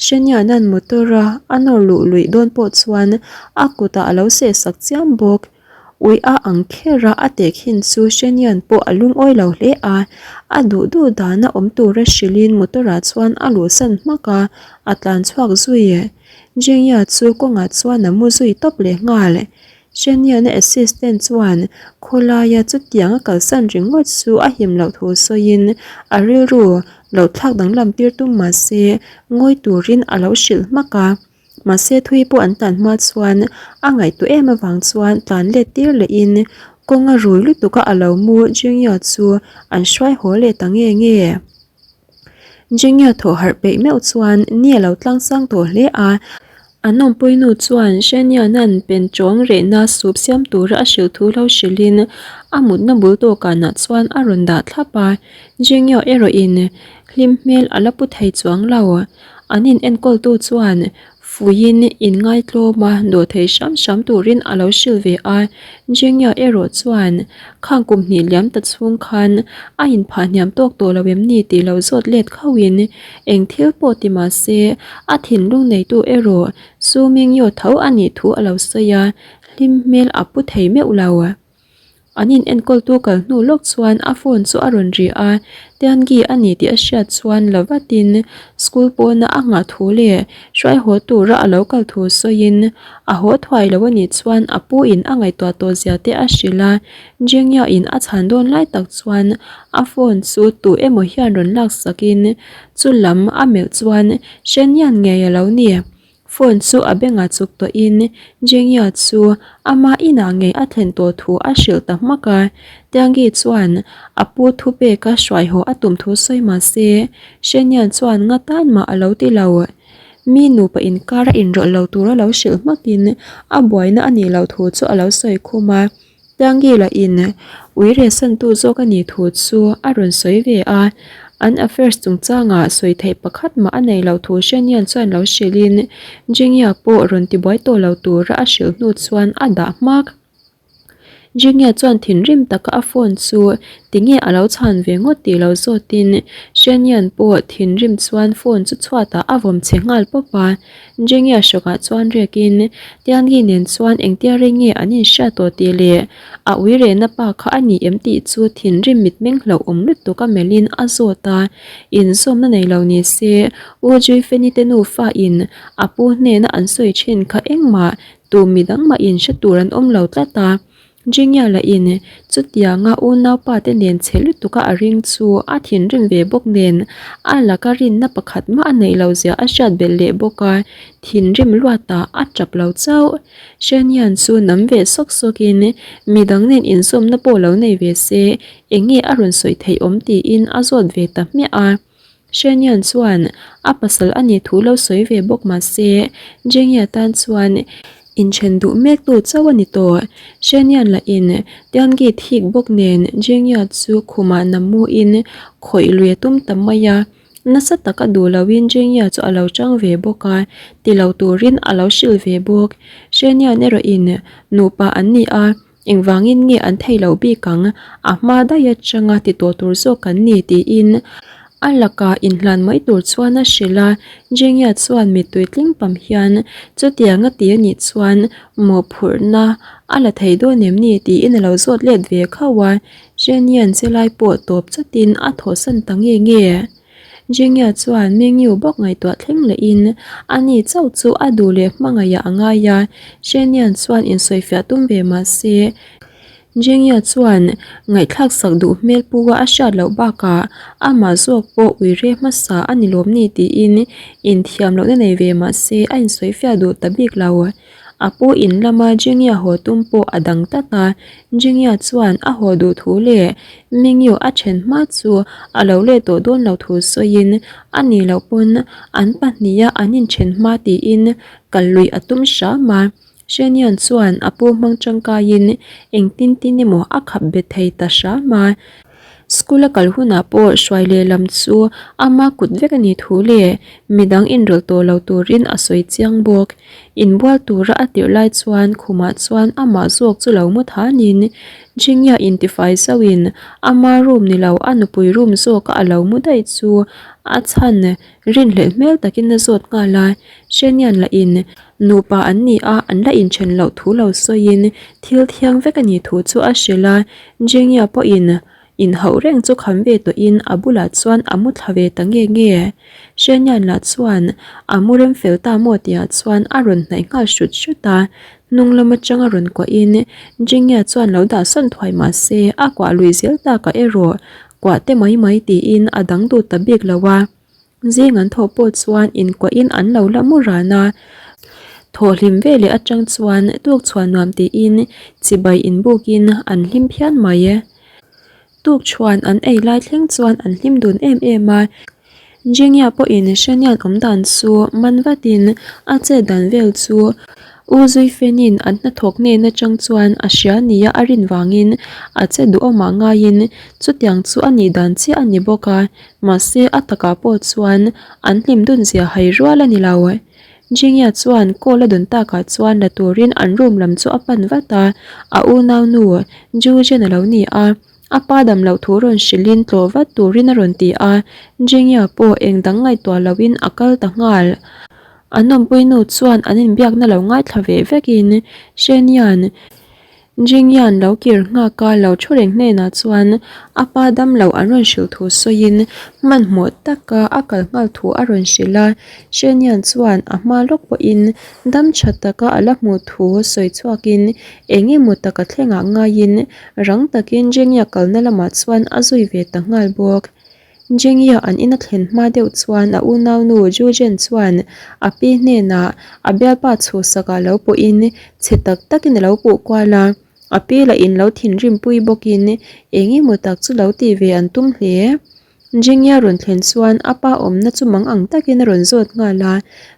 Shenianan motor a a nawr luh luih dawn pawh chuan a kutah a lo sehsak chiam bawk. Ui a ang kher a, a tehkhin chu Shenian pawh a lungawi lo hle a, a duh duh dana awm tura hrilhin motor-ah chuan a luhsan hmak a, a tlan chhuak zui. Jingya chu kawngah chuan a mu zui tawp leh nghal. Shenian-a assistant chuan khawlaia chutiang a kalsan ringawt chu a him loh thu sawiin a rilru lo thlak danglam tir tum mah se ngawi turin a lo hrilh hmak a. Mahse thui pawh an tlan hma chuan a ngaihtuah em avang chuan tlan let tir lehin kawng a rui lutuk a a lo mu Jingya chu an hruai haw leh ta nge nge. Jingya thaw harh peih meuh chuan ni a lo tlang sang tawh hle a. An awmpuinu chuan Shaniana'n pen tawng rehna sup siam tura a hrilh thu lo hrilhin a mutna bul tawkanah chuan a rawn dah thlap a. Jingyo erawhin hlim hmel a la pu thei chuang lo. An in enkawltu chuan fuiin inngaitlawm a dawh thei hram hram turin a lo hrilh ve a. Jingyo erawh chuan khang kum hnih liam ta chhung khan a inphah hniam tawk tawh lo em ni tih lo zawt let khauhin Eng thil pawh ti mah se, a thinlung neitu erawh Su Mingyo tho a nih thu a lo sawi a, hlim hmel a pu thei meuh lo. An in enkawltu kal hnu lawk chuan a phone chu a rawn ri a, Tiangi a ni tih a hriat chuan la vatin school pawna a nghah thu leh hruai haw tura a lo kal thu sawiin a haw thuai lo a nih chuan a pu in a ngaihtuah tawh zia te a hrilh a, Jingya in a chhan dawn lai tak chuan a phone chu tu emaw hian rawn lak sak in chu lam a melh chuan Shenian ngei a lo ni. Phone chu a bengah chuk tawh in Jingya chu ama inah ngei a thlen tawh thu a hrilh ta hmak a. Tiangi chuan a pu thu peka hruai haw a tum thu sawi mah se Shenian chuan nga tan mah a lo ti lo. Mi nupa inkar a inrawlh lo tur a lo hrilh hmak in a buaina a nih loh thu chu a lo sawi khum a. Tiangila in ui rehsantu zawk a nih thu chu a rawn sawi ve a, an affairs chungchangah sawi theih pakhat mah a nei loh thu Shenian chuan lo hrilhin Jingya pawh rawn tibuai tawh lo tura a hrilh hnu chuan a dah hmak. Jingya chuan thinrim taka a phone chu tinge a lo chhan ve ngawt tih lo zawtin Shenian pawh thinrim chuan phone chu chhuatah a vawm chhe nghal pawp a. Jingya hrawkah chuan riakin Tiangi nen chuan engtia rei nge an inhriat tawh tih leh a ui rehna pa kha a ni em tih chu thinrim mitmeng hlauhawm lutuk a melhin a zawt a, inzawmna nei lo ni se U Juifeni te nufa in a pu hnena an sawi thin kha engmah tu midang mah in hre tur an awm lo tlat a. Jingya lahin chutianga unaupa te nen chhe lutuka a ring chu a thinrim ve bawk nen a laka rinna pakhat mah a neih loh zia a hriat belh leh bawk a, thinrim luatah a tap lo chauh. Shenian chu nam ve sawk sawkin midang nen inzawmna pawh lo nei ve se eng nge a rawn sawi theih awm tiin a zawt ve ta hmiah a. Shenian chuan a pasal a nih thu lo sawi ve bawk mah se, Jingya tan chuan inthen duh mek tu chauh a ni tawh. Shenian lahin Tiangi thik bawk nen Jingya chu khumah namuin khawih lui a tum ta mai a, nasa taka duh loin Jingya chu a lo chang ve bawk a, ti lo turin a lo hrilh ve bawk. Shenian erawhin nupa an ni a. Engvangin nge an thei lo bik ang? A hma daih atanga ti tawh tur zawk kan ni tiin a lakah inhlan mai tur chuan a hrilh a. Jingya chuan mittui tling pam hian chutiang a ti a nih chuan mawhphurhna a la thei dawn em ni tiin a lo zawt let ve khauh a. Zhenian chelai pawh tawp chatin a thawhsan ta nge nge. Jingya chuan Mingyu bawk ngaihtuah thleng lehin a ni chauh chu a duh leh hmangaihah a ngai a, Shenian chuan insawifiah tum ve mah se Jingya chuan ngaihthlak sak duh hmel pu a a hriat loh bakah amah zawk pawh ui re hmasa a ni lawm ni tiin inthiam lohna nei ve mah se a insawifiah duh ta bik lo. A pu in lama Jingya haw tum pawh a dang tlat a, Jingya chuan a haw duh thu leh Mingyu a then hma chu a lo let tawh dawn lo thu sawiin a nih loh pawn an pahniha an inthen hma tiin kal luih a tum hram a. Shenian chuan a pu hmang tangkaiin engtin tin emaw a khap bet thei ta hram a. School a kal hunah pawh hruai lehlam chu ama kut vek a nih thu leh midang inrawlh tawh lo turin a sawi chiang bawk. Inbual tura a tirh lai chuan khumah chuan amah zawk chu lo mu thanin Jingya intifai zauhin ama room ni lo a nupui room zawka a lo mu daih chu a chhan rinhlelh hmel takin a zawt nghal a. Shenian lahin nupa an ni a, an la inthen loh thu lo sawiin thil thiang vek a nih thu chu a hrilh a. Jingya pawhin Inhauh reng chu kham ve tawhin a bulah chuan a mu thla ve ta nge nge. Hrianyan lah chuan a mu rem fel ta maw tihah chuan a rawn hnaih nghal hrut hrut a, hnung lam atanga rawn kuahin Jingya chuan lo dah sawn thuai mah se a kuah lui zel takah erawh kuah te mai mai tiin a dang dut ta bik lo a. Zing an thawh pawh chuan inkuahin an lo la mu ran a, thawh hlim veleh atang chuan tuk chhuah nuam tiin chibai inbukin an hlim phian mai. Tuk chhuan an ei lai thleng chuan an hlim dun em em a. Jingya pawhin Shanian awm dan chu man vatin a chet dan vel chu U Zuifenin an hnathawk hnen atang chuan a hria nia a rin vangin a che duhawmah ngaiin chutiang chu a nih dan chiah a ni bawk a, mahse a takah pawh chuan an hlim dun zia hai rual a ni lo. Jingya chuan call a dawn takah chuan la turin an room lam chu a pan vat a, a unaunu Ju Jen a lo ni a. A pa dam loh thu rawn hrilhin tlawh vat turin a rawn ti a, Jingya pawh eng dang ngaihtuah lohin a kal ta nghal. An awmpui nu chuan an inbiakna lo ngaithla ve vekin Shenian Jingyan lo kir nghak a lo thu reng hnenah chuan a pa dam loh an rawn hrilh thu sawiin hmanhmawh taka a kal nghal thu a rawn hrilh a, Shenian chuan a hma lawk pawhin dam tha taka a la hmuh thu sawi chhuakin eng emaw taka thlengah ngaiin Rang takin Jengya kalna lamah chuan a zui ve ta nghal bawk. Jengya an ina thlen hma deuh chuan a unaunu Jujen chuan a pi hnenah a bialpa chhuhsakah lo pawhin chhe tak takin a lo puh kual a, a pi lah in lo thinrimpui bawkin eng emaw tak chu lo tih ve an tum hle. Jingya rawn thlen chuan a pa awmna chu mang ang takin a rawn zawt nghal a,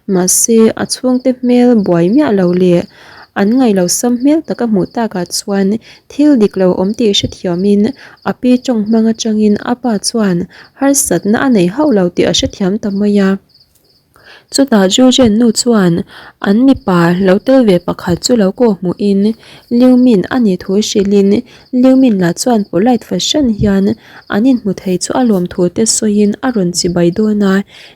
mahse a chhungte hmel buai miah lo leh an ngaih lo sam hmel taka hmuh takah chuan thil dik lo awm tih hrethiamin a pi tawng hmang atangin a pa chuan harsatna a nei hauh lo tih a hrethiam ta mai a. Chutah Jujen nu chuan an mipa lo tel ve pakhat chu lo kawh hmuhin Liu Min a nih thu hrilhin Liu Min lah chuan polite fahran hian an inhmu thei chu a lawm thu te sawiin a rawn chibai dawn a,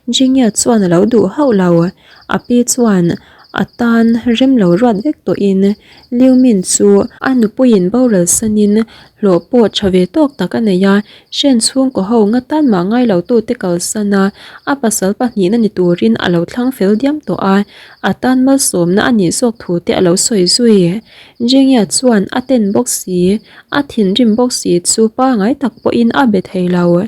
Jingya chuan a lo duh hauh lo. A pi chuan a tan rem lo ruat vek tawhin Liu Min chu a nupuiin boral sanin hlawh pawh tha ve tawk tak a nei a, Hren chhungkaw ho nga tan mah ngai lo tute kalsan a, a pasal pahnihna ni turin a lo thlang fel diam tawh a, a tan malsawmna a nih zawk thu te a lo sawi zui. Jingya chuan a ten bawk si, a thinrim bawk si chu pangai tak pawhin a be thei lo.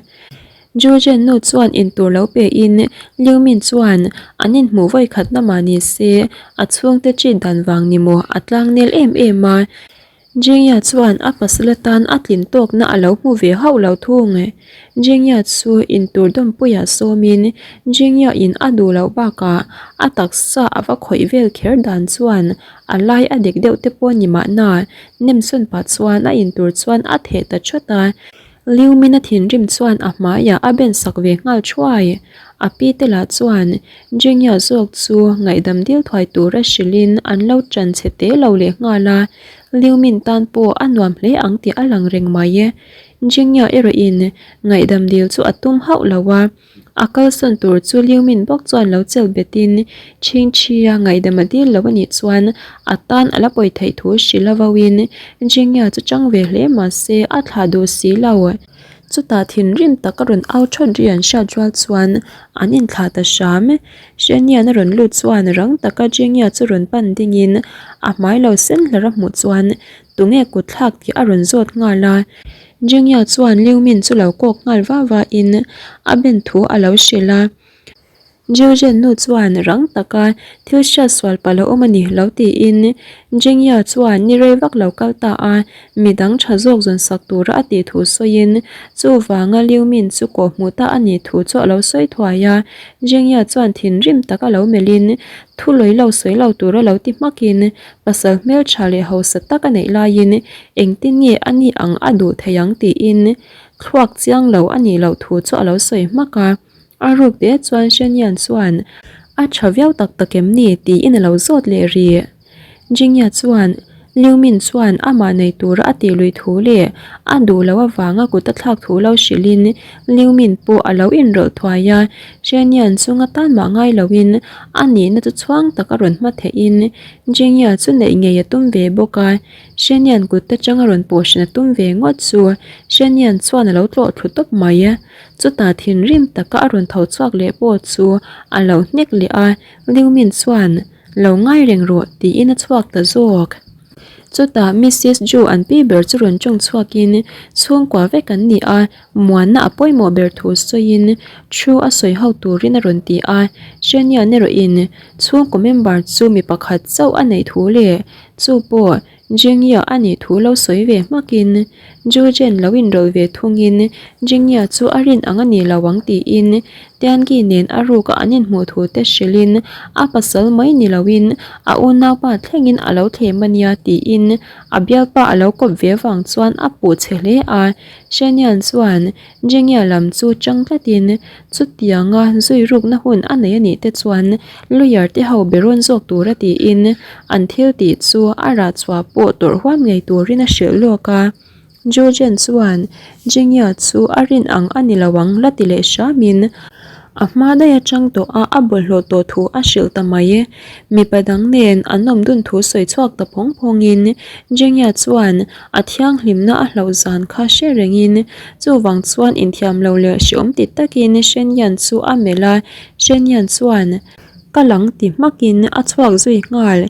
Jujen nu chuan intur lo pe in Liu Min chuan an inhmuh vawi khatna mah ni se a chhungte treat dan vang ni maw a tlangnel em em a. Jingya chuan a pasal atan a tlin tawkna a lo hmu ve hauh lo thung. Jingya chu intur dawmpuiah sawmin Jingya in a duh loh bakah a taksa a va khawih vel kher dan chuan a lai a dek deuh te pawh ni mahna nemsawn pah chuan a intur chuan a theh ta thawt a. Liu Mina thinrim chuan a hmaiah a ben sak ve nghal thuai. A pi te lah chuan Jingya zawk chu ngaihdam dil thuai tura hrilhin an lo ṭan chhe te lo leh nghal a, Liu Min tan pawh a nuam hle ang tih a lang reng mai. Jingya erawhin ngaihdam dil chu a tum hauh lo a. A kalsawn tur chu Liu Min bawk chuan lo chelh betin Chhingchhia ngaihdam a dil lo a nih chuan a tan a la pawi theih thu hrilh a vauin Jingya chu chang ve hle mahse a thlah duh si lo. Chutah thinrim tak a rawn au thawt ri an hriat rual chuan an inthlah ta hram. Hrenian a rawn lut chuan rang taka Jingya chu rawn pan dingin a hmai lo sen hlar a hmuh chuan tunge kut thlak tih a rawn zawt nghal a. Jingya chuan Liu Min chu lo kawk nghal va va in a ben thu a lo hrilh a. Jiujian nu chuan rang taka thil hriat sual palh a awm a ni lo tiin Jingya chuan ni rei vak lo kal ta a, midang tha zawk zawn sak tura a tih thu sawiin chuvanga Liu Min chu kawh hmuh ta a nih thu chu a lo sawi thuai a. Jingya chuan thinrim taka lo melhin thu lawi lo sawi lo tura lo ti hmakin Pasal hmeltha leh hausa tak a neih laiin engtin nge a ni ang a duh thei ang tiin thluak chiang lo a nih loh thu chu a lo sawi hmak a. A ruk te chuan Shenian chuan a tha viau tak tak em ni tiin a lo zawt leh rih. Jingya chuan Liu Min chuan amah nei tura a tih lui thu leh a duh loh avanga kut a thlak thu lo hrilhin Liu Min pawh a lo inrawlh thuai a. Shenian chunga tan mah ngai loin a nihna chu chhuang tak a rawn hma theihin Jingya chu neih ngei a tum ve bawk a, Shenian kut atanga rawn pawhhran a tum ve ngawt chu Shenian chuan a lo tlawh thlu tawp mai. Chutah thinrim taka a rawn tho chhuak leh pawh chu a lo hnek leh a, Liu Min chuan, Lo ngai reng rawh tiin a chhuak ta zawk. Chutah Missis Ju an pi ber chu rawn tawng chhuakin chhungkua vek an ni a, muanna a pawimawh ber thu sawiin thu a sawi ho turin a rawn ti a. Shania erawhin chhungkaw member chu mi pakhat chauh a neih thu leh chu pawh. Jingya a nih thu lo sawi ve hmakin Jujen lo inrawlh ve thungin Jingya chu a rin ang a ni lo ang tiin Tiangi nen a ruka an inhmuh thu te hrilhin a pasal mai ni loin a unaupa thlengin a lo thlem a nia tiin a bialpa a lo kawp ve vang chuan a puh chhe hle a. Shenian chuan Jingya lam chu chang tlatin chutianga zui rukna hun a nei a nih te chuan lawyer te ho be rawn zawk tura tiin an thil tih chu a rah chhuah pawh tawrh huam ngei turin a hrilh lawk a. Jujen chuan Jingya chu a rin ang a ni lo ang la ti leh hramin a hma daih atang tawh a a bawlhhlawh tawh thu a hrilh ta mai. Mipa dang nen an awm dun thu sawi chhuak ta phawng phawngin Jingya chuan a thianghlimna a hlauh zan kha hre rengin chuvang chuan inthiam lo leh hreawm ti takin Shenyan chu a melh a, Shenyan chuan ka lang ti hmakin a chhuak zui nghal,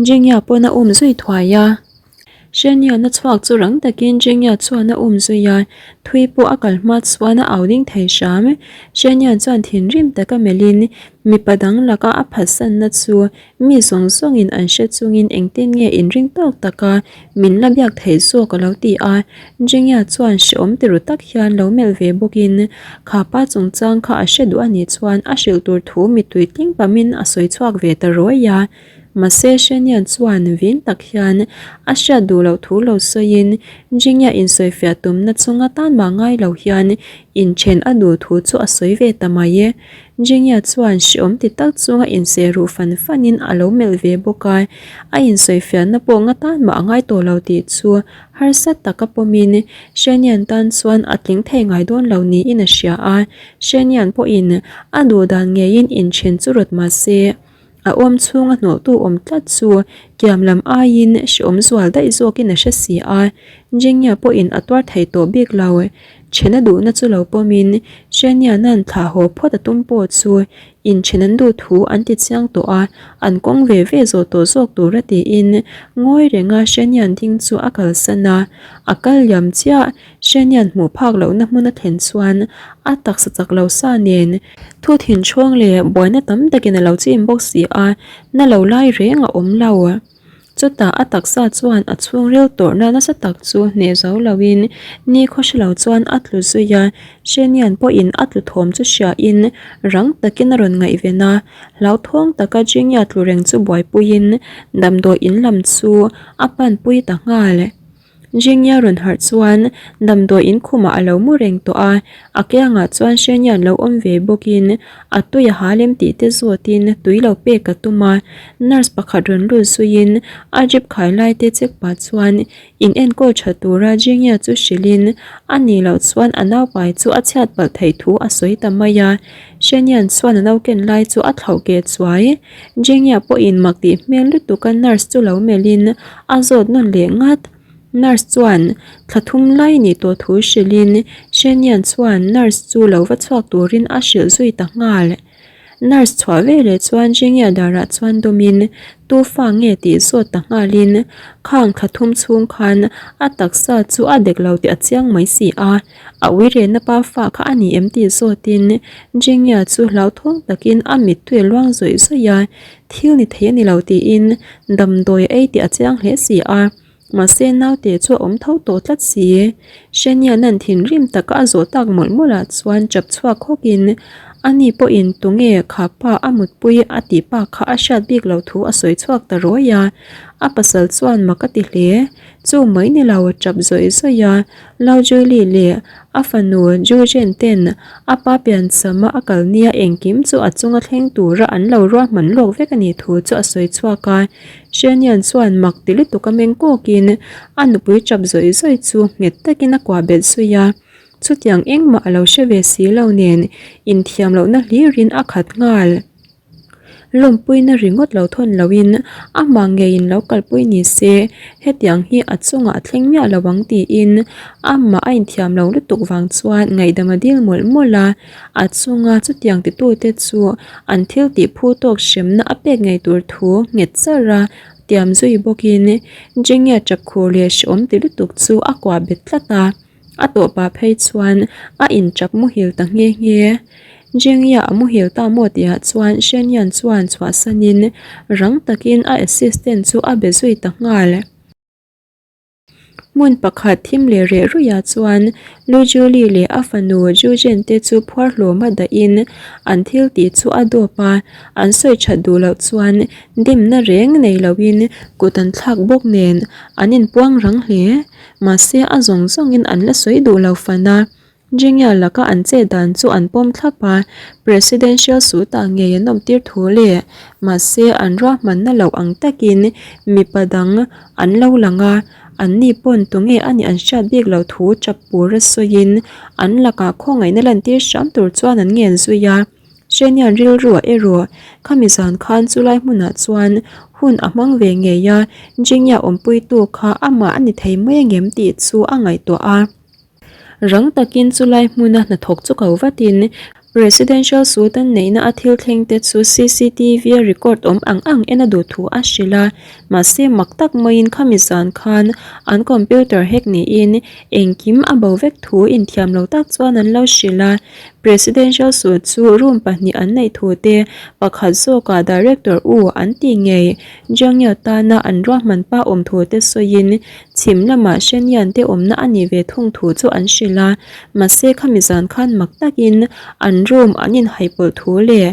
Jingya pawn a um zui thuai a. Shenyan a chhuak chu rang takin Jingya chuan a um zui a, thui pawh a kal hma chuan a au ding thei hram. Shenyan chuan thinrim taka melhin mipa dang laka a phatsanna chu Mi zawng zawngin an hre chungin engtin nge inring tawk taka min la biak theih zawk a lo ti a. Jingya chuan hreawm ti ru tak hian lo melh ve bawkin kha pa chungchang kha a hre duh a nih chuan a hrilh tur thu mittui tling pamin a sawi chhuak ve ta ruai a. Mahse Shenian chuan vin tak hian a hriat duh loh thu lo sawiin Jingya insawifiah tumna chunga tan mah ngai lo hian inthen a duh thu chu a sawi ve ta mai e. Jingya chuan hreawm ti tak chunga inseh ruh fan fanin a lo melh ve bawk a, a insawifiahna pawh nga tan mah a ngai tawh lo tih chu harsa taka pawmin Shenian tan chuan a tling thei ngai dawn lo niin a hria a, Shenian pawhin a duh dan ngeiin inthen chu rawt mah se a awm chhunga hnawhtu awm tlat chu kiam lam aiin hreawm zual daih zawkin a hre si a, Jingya pawhin a tuar thei tawh bik lo. Ṭhen a duhna chu lo pawmin Sheniana'n thlah haw phawt a tum pawh chu inṭhen an duh thu an ti chiang tawh a, an kawng ve ve zawh tawh zawk tur a tiin ngawi renga Shenian ding chu a kalsan a. A kal liam chiah Shenian hmuh phak lohna hmun a thlen chuan a taksa chak lo sa nen thu thinchhawng leh buaina tam takin a lo chim bawk si a, na lo lai reng a awm lo. Chutah a taksa chuan a chhungril tawrhna nasa tak chu hneh zo loin ni khaw hre lo chuan a tlu zui a, Shenian pawhin a tlu thawm chu hriain rang takin a rawn ngaihven a, hlauthawng taka Jingya tlu reng chu buaipuiin damdawi in lam chu a panpui ta nghal. Jingya rawn harh chuan damdawi in khumah a lo mu reng tawh a, a kiangah chuan Shenian lo awm ve bawkin a tui a ha lem tih te zawtin tui lo pek a tum a, nurse pakhat rawn lut zuiin a drip khai lai te check pah chuan in enkawl tha tura Jingya chu hrilhin a nih loh chuan a naupai chu a chhiat palh theih thu a sawi ta mai a, Shenian chuan a nauken lai chu a thlauh keh chuai. Jingya pawhin mak tih hmel lutuk a nurse chu lo melhin a zawt nawn leh ngat. Nurse chuan thla thum lai nih tawh thu hrilhin Shenian chuan nurse chu lo va chhuak turin a hrilh zui ta nghal. Nurse chhuah veleh chuan Jingya darah chuan dawmin tu fa nge tih zawt ta nghalin khang thla thum chhung khan a taksa chu a dek lo tih a chiang mai si a. A uirehna pa fa kha a ni em tih zawtin Jingya chu hlauthawng takin a mittui a luang zawih zawih a, thil ni thei a ni lo tiin damdawi a ei tih a chiang hle si a, mahse naute chu a awm tho tawh tlat si. Shanianan thinrim taka a zawh tak mawlh mawlh ah chuan chap chhuak hawkin ani pawhin tunge kha pa a mutpui a tih pa kha a hriat bik loh thu a sawi chhuak ta ruai a, a pasal chuan mak a ti hle. Chu mai ni lo chap zawih zawih a, Lau Julie leh a fanu Jujen ten a pa pianchama a kal nia engkim chu a chunga thleng tura an lo ruahman lawk vek a nih thu chu a sawi chhuak a. Shenian chuan mak ti lutuk a meng kawkin a nupui chap zawih zawih chu nghet takin a kuah bet zui a. Chutiang engmah a lo hre ve si lo nen inthiam lohna hlirin a khat nghal. Lawmpuina ringawt lo thawn loin amah ngeiin lo kalpui ni se hetiang hi a chungah a thleng miah lo ang tiin amah a inthiam lo lutuk vang chuan ngaihdam a dil mawlh mawlh a, a chunga chutiang titute chu an thil tih phu tawk hremna a pek ngei tur thu nghet char a tiam zui bawkin Jingya chapkhur leh hrehawm ti lutuk chu a kuah bet tlat a. A tawhpah phei chuan a inchap muhil ta nghe nghe. Jingya a muhil ta maw tihah chuan Shenyan chuan chhuahsanin rang takin a assistant chu a be zui ta nghal. Hmun pakhat thim leh reh ruihah chuan Lu Julie leh a fanu Ju Jen te chu phuar hlawma dahin an thil tih chu a dawp a, an sawi that duh loh chuan dimna reng nei loin kut an thlak bawk nen an inpuang rang hle. Mahse a zawng zawngin an la sawi duh lo fan a. Jingya laka an chet dan chu an pawm thlap a, Presidential suit-ah ngei an awmtir thu leh mahse an ruahmanna loh ang takin mipa dang an lo lang a, anni pawn tunge a nih an hriat bik loh thu tap pura sawiin an lakah khawngaihna lantir hram tur chuan an ngen zui a. Hrenian rilruah erawh khami zan khan chulai hmunah chuan hun a hmang ve ngei a, Jingya awmpuitu kha amah a ni thei mai angem tih chu a ngaihtuah a. Rang takin chulai hmuna hnathawk chu ko vatin Presidential suit an neihna a thil thleng te chu CCTV a record awm ang ang en a duh thu a hrilh a, mahse mak tak maiin khami zan khan an computer hack niin engkim a bo vek thu inthiam lo tak chuan an lo hrilh a. Presidential suit chu room pahnih an neih thu te pakhat zawkah Director U an tih ngei Jiangyo tana an ruahman pa awm thu te sawiin Chhim lamah Shenian te awmna a nih ve thung thu chu an hrilh a, mahse khami zan khan mak takin an room an inhaipawlh thu leh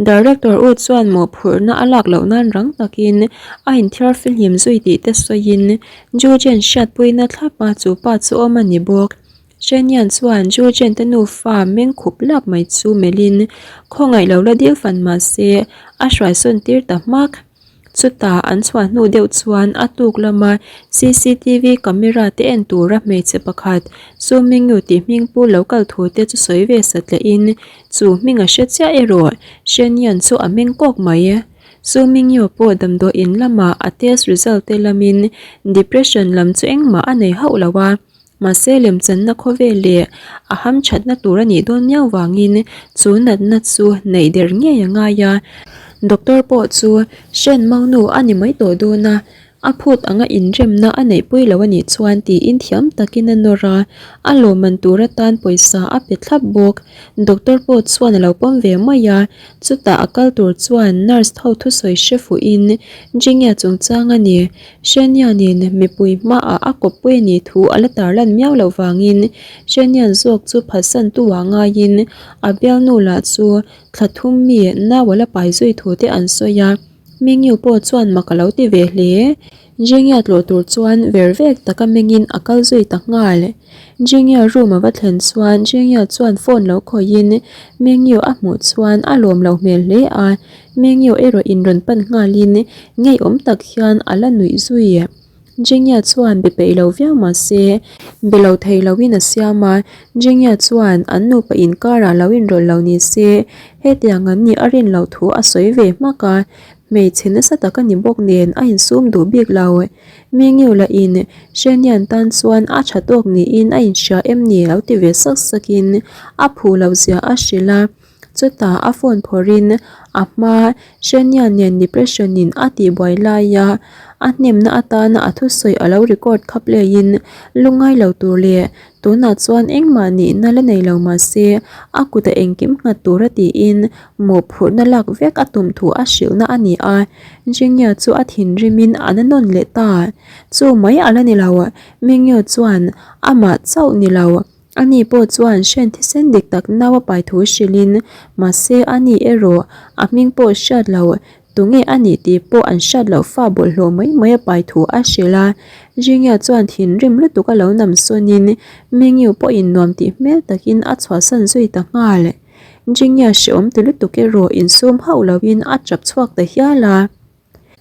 Director U chuan mawhphurhna a lak loh nan rang takin a inthiar fihlim zui tih te sawiin Jujen hriatpuina thlapa chu pa chu awm a ni bawk. Shenian chuan Jujen te nufa meng khup lap mai chu melhin khawngaih lo la dil fan mahse a hruaisawn tir ta hmak. Chutah an chhuah hnu deuh chuan a tuk lama cctv camera te en tura hmeichhe pakhat Su Mingyu tih hming pu lo kal thu te chu sawi ve satliah in chu hming a hre chiah erawh Shen Yan chu a meng kawk mai. Su Mingyu pawh damdawi in lamah a test result te lamin depression lam chu engmah a nei hauh lo a. Mahse lemchanna khawvel leh a hamthatna tur a nih dawn miau vangin chu natna chu neih der ngei a ngai a. Doctor pawh chu hren mangnu a ni mai tawh dawn a, a phut anga inremna a neihpui lo a nih chuan tiin thiam takin a nawr a, a lawmman tur atan pawisa a pe thlap bawk. Doctor pawh chuan a lo pawm ve mai a, chutah a kal tur chuan nurse ho thusawi hre fuhin Jingya chungchang a ni. Hrenianin mipui hmaah a kawppui a nih thu a la tarlan miau loh vangin Hrenian zawk chu phatsantu ah ngaiin a bialnu lah chu thla thum mi nau a la pai zui thu te an sawi a, Mingyu pawh chuan mak a lo ti ve hle. Jingya tlawh tur chuan ver vek taka mengin a kal zui ta nghal. Jingya room a va thlen chuan Jingya chuan phone lo khawihin Mingyu a hmuh chuan a lawm lo hmel hle a, Mengyo erawh in rawn pan nghalin ngeiawm tak hian a la nuih zui. Jingya chuan be peih lo viau mah se, be lo thei loin a siam a, Jingya chuan an nupa inkarah lo inrawlh lo ni se, hetiang an nih a rin loh thu a sawi ve hmak a, hmeichhe nasa tak a ni bawk nen a insum duh bik lo. Mengyo lah in Shenian tan chuan a tha tawk niin a inhria em ni lo ti ve sak sakin a phu loh zia a hrilh a. Chutah a phone phawrhin a hma Shania nen depression in a tihbuai laia a hnemna atana a thusawi a lo record kha play in lungngai lo tur leh tunah chuan engmah nihna la nei lo mahse a kuta engkim nghat tura tiin mawhphurhna lak vek a tum thu a hrilhna a ni a, Jingya chu a thinrimin a na nawn leh ta. Chu mai a la ni lo, Mingyu chuan amah chauh ni lo. Ani pawh chuan hren thisen dik tak nau a pai thu hrilhin, mahse ani erawh a hming pawh hriat lo, tunge a nih tih pawh an hriat loh fa bawlhhlawh mai mai a pai thu a hrilh a. Jingya chuan thinrim lutuk a lo nam sawnin Mingyu pawhin nuam tih hmel takin a chhuahsan zui ta nghal. Jingya hreawm ti lutuk erawh insum hauh loin a tap chhuak ta hial a.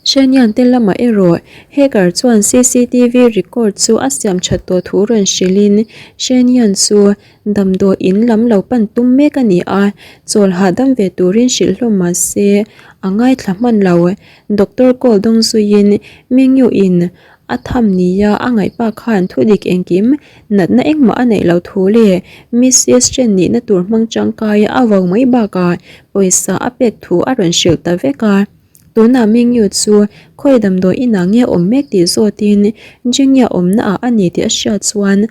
Hrenian te lamah erawh hacker chuan cctv record chu a siam that tawh thu rawn hrilhin Hrenian chu damdawi in lam lo pan tum mek a ni a, chawl hahdam ve turin hrilh hlawm mah se a ngaithla hman lo. Doctor call dawng zuiin Mingyu in a tham nia a ngaih pa khan thudik engkim natna engmah a neih loh thu leh Mrs Chen nihna tur hmang tangkai a vau mai bakah pawisa a pek thu a rawn hrilh ta vek a. Tunah Mingyu chu khawi damdawi inah nge awm mek tih zawtin Jingya awmna ah a ni tih a hriat chuan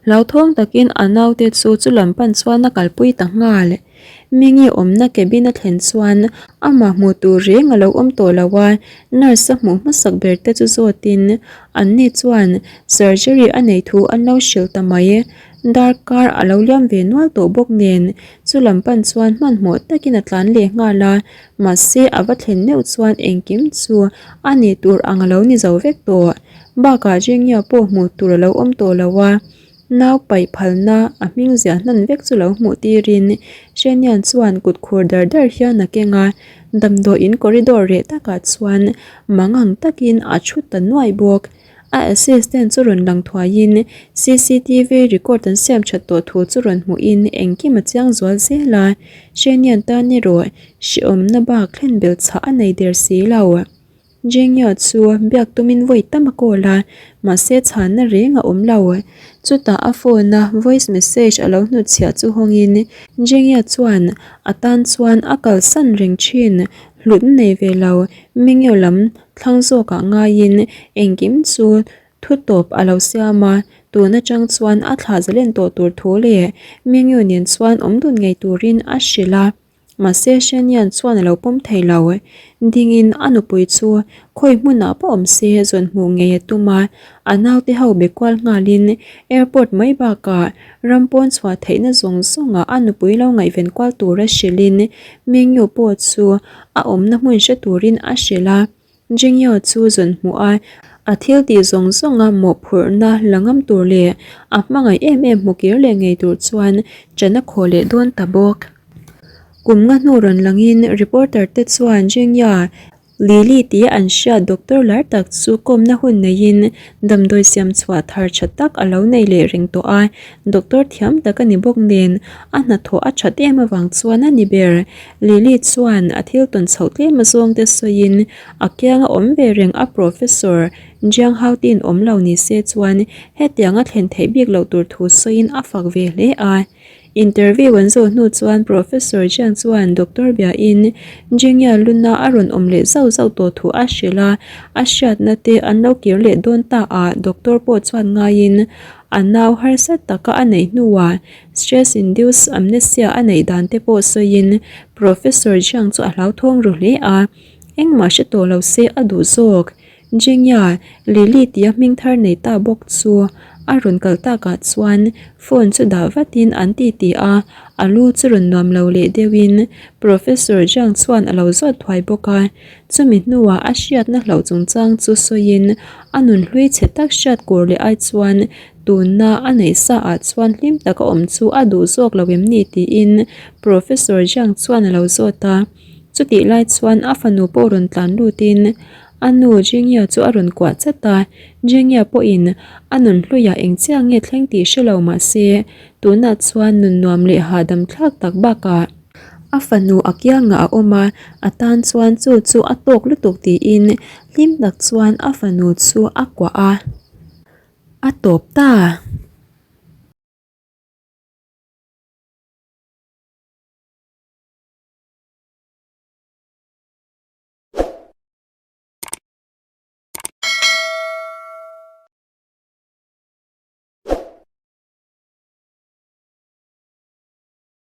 Hlauthawng takin a naute chu chulam pan chuan a kalpui ta nghal. Mingi awmna cabin a thlen chuan amah hmuh tur reng a lo awm tawh lo a, nurse a hmuh hmasak ber te chu zawtin anni chuan surgery a neih thu an lo hrilh ta mai. Darkar a lo liam ve nual tawh bawk nen chulam pan chuan hmanhmawh takin a tlan leh nghal a, mahse a va thlen meuh chuan engkim chu a nih tur ang a lo ni zo vek tawh. Bakah Jingya pawh hmuh tur a lo awm tawh lo a, nau paih phalna a hming ziah hnan vek chu lo hmuh tirin Shenian chuan kut khur dar dar hian a keng a, damdawiin corridor reh takah chuan mangang takin a thu ta nuai bawk. A assistant chu rawn lang thuaiin cctv record an siam that tawh thu chu rawn hmuhin engkim a chiang zual zel a, Shenian tan erawh hrehawmna bak thlen belh chhah a nei der si lo. Jingyo chu biak tumin vawi tam a call a, mahse chhanna reng a awm lo. Chutah a phone a voice message a lo hnutchhiah chu hawngin Jingyo chuan a tan chuan a kalsan reng thin, hlutna nei ve lo, Mingyo lam thlang zawkah ngaiin engkim chu thu tawp a lo siam a, tun atang chuan a thlah zalen tawh tur thu leh Mingyo nen chuan awm dun ngei turin a hrilh a. Mahse Shanian chuan a lo pawm thei lo. Dingin a nupui chu khawi hmunah pawh awm se zawn hmuh ngei a tum a, a naute ho be kual nghalin airport mai bakah ram pawn chhuah theihna zawng zawngah a nupui lo ngaihven kual tura hrilhin Mingyu pawh chu a awmna hmun hre turin a hrilh a. Jingyo chu zawn hmuh a, a thil tih zawng zawnga mawhphurhna la ngam tur leh a hmangaih em em hmu kir leh ngei tur chuan ṭan a khawh leh dawn ta bawk. Kum nga hnu rawn langin reporter te chuan Jingya Lily tia an hriat doctor lar tak chu kawmna hun neiin damdawi siam chhuah thar tha tak a lo nei leh reng tawh a, doctor thiam tak a ni bawk nen a hnathawh a that em avang chuan a ni ber. Lily chuan a thil tawn chhoh tlem azawng te sawiin a kianga awm ve reng a professor Jiang Haotin awm lo ni se chuan hetiang a thlen theih bik loh tur thu sawiin a fak ve hle a. Interview an zawh hnu chuan Professor Jiang chuan doctor biain Jingya luna a rawn awm leh zauh zauh tawh thu a hrilh a, a hriatna te an lo kir leh dawn ta a, doctor pawh chuan ngaiin a nau harsa taka a neih hnuah stress induced amnesia a neih dan te pawh sawiin Professor Jiang chu a hlauthawng ru hle a, engmah hre tawh lo se a duh zawk. Jingya, Lily tia hming thar nei ta bawk chu a rawn kal takah chuan phone chu dah vatin an ti ti a, a lu chu rawn nuam lo leh deuhin Professor Jiang chuan a lo zawt thuai bawk a. Chumi hnuah a hriatna hlauh chungchang chu sawiin a nun hlui chhe tak hriat kur leh ai chuan tunna a neih sa ah chuan hlim taka awm chu a duh zawk lo em ni tiin Professor Jiang chuan a lo zawt a. Chutih lai chuan a fanu pawh rawn tlan lutin A nu Jingya chu a rawn kuah chat a, Jingya pawhin a nun hluiah eng chiang nge thleng tih hre lo mah se, tunah chuan nun nuam leh hahdam thlak tak bakah a fanu a kiangah a awm a, a tan chuan chu chu a tawk lutuk tiin hlim tak chuan a fanu chu a kuah a, a tawp ta.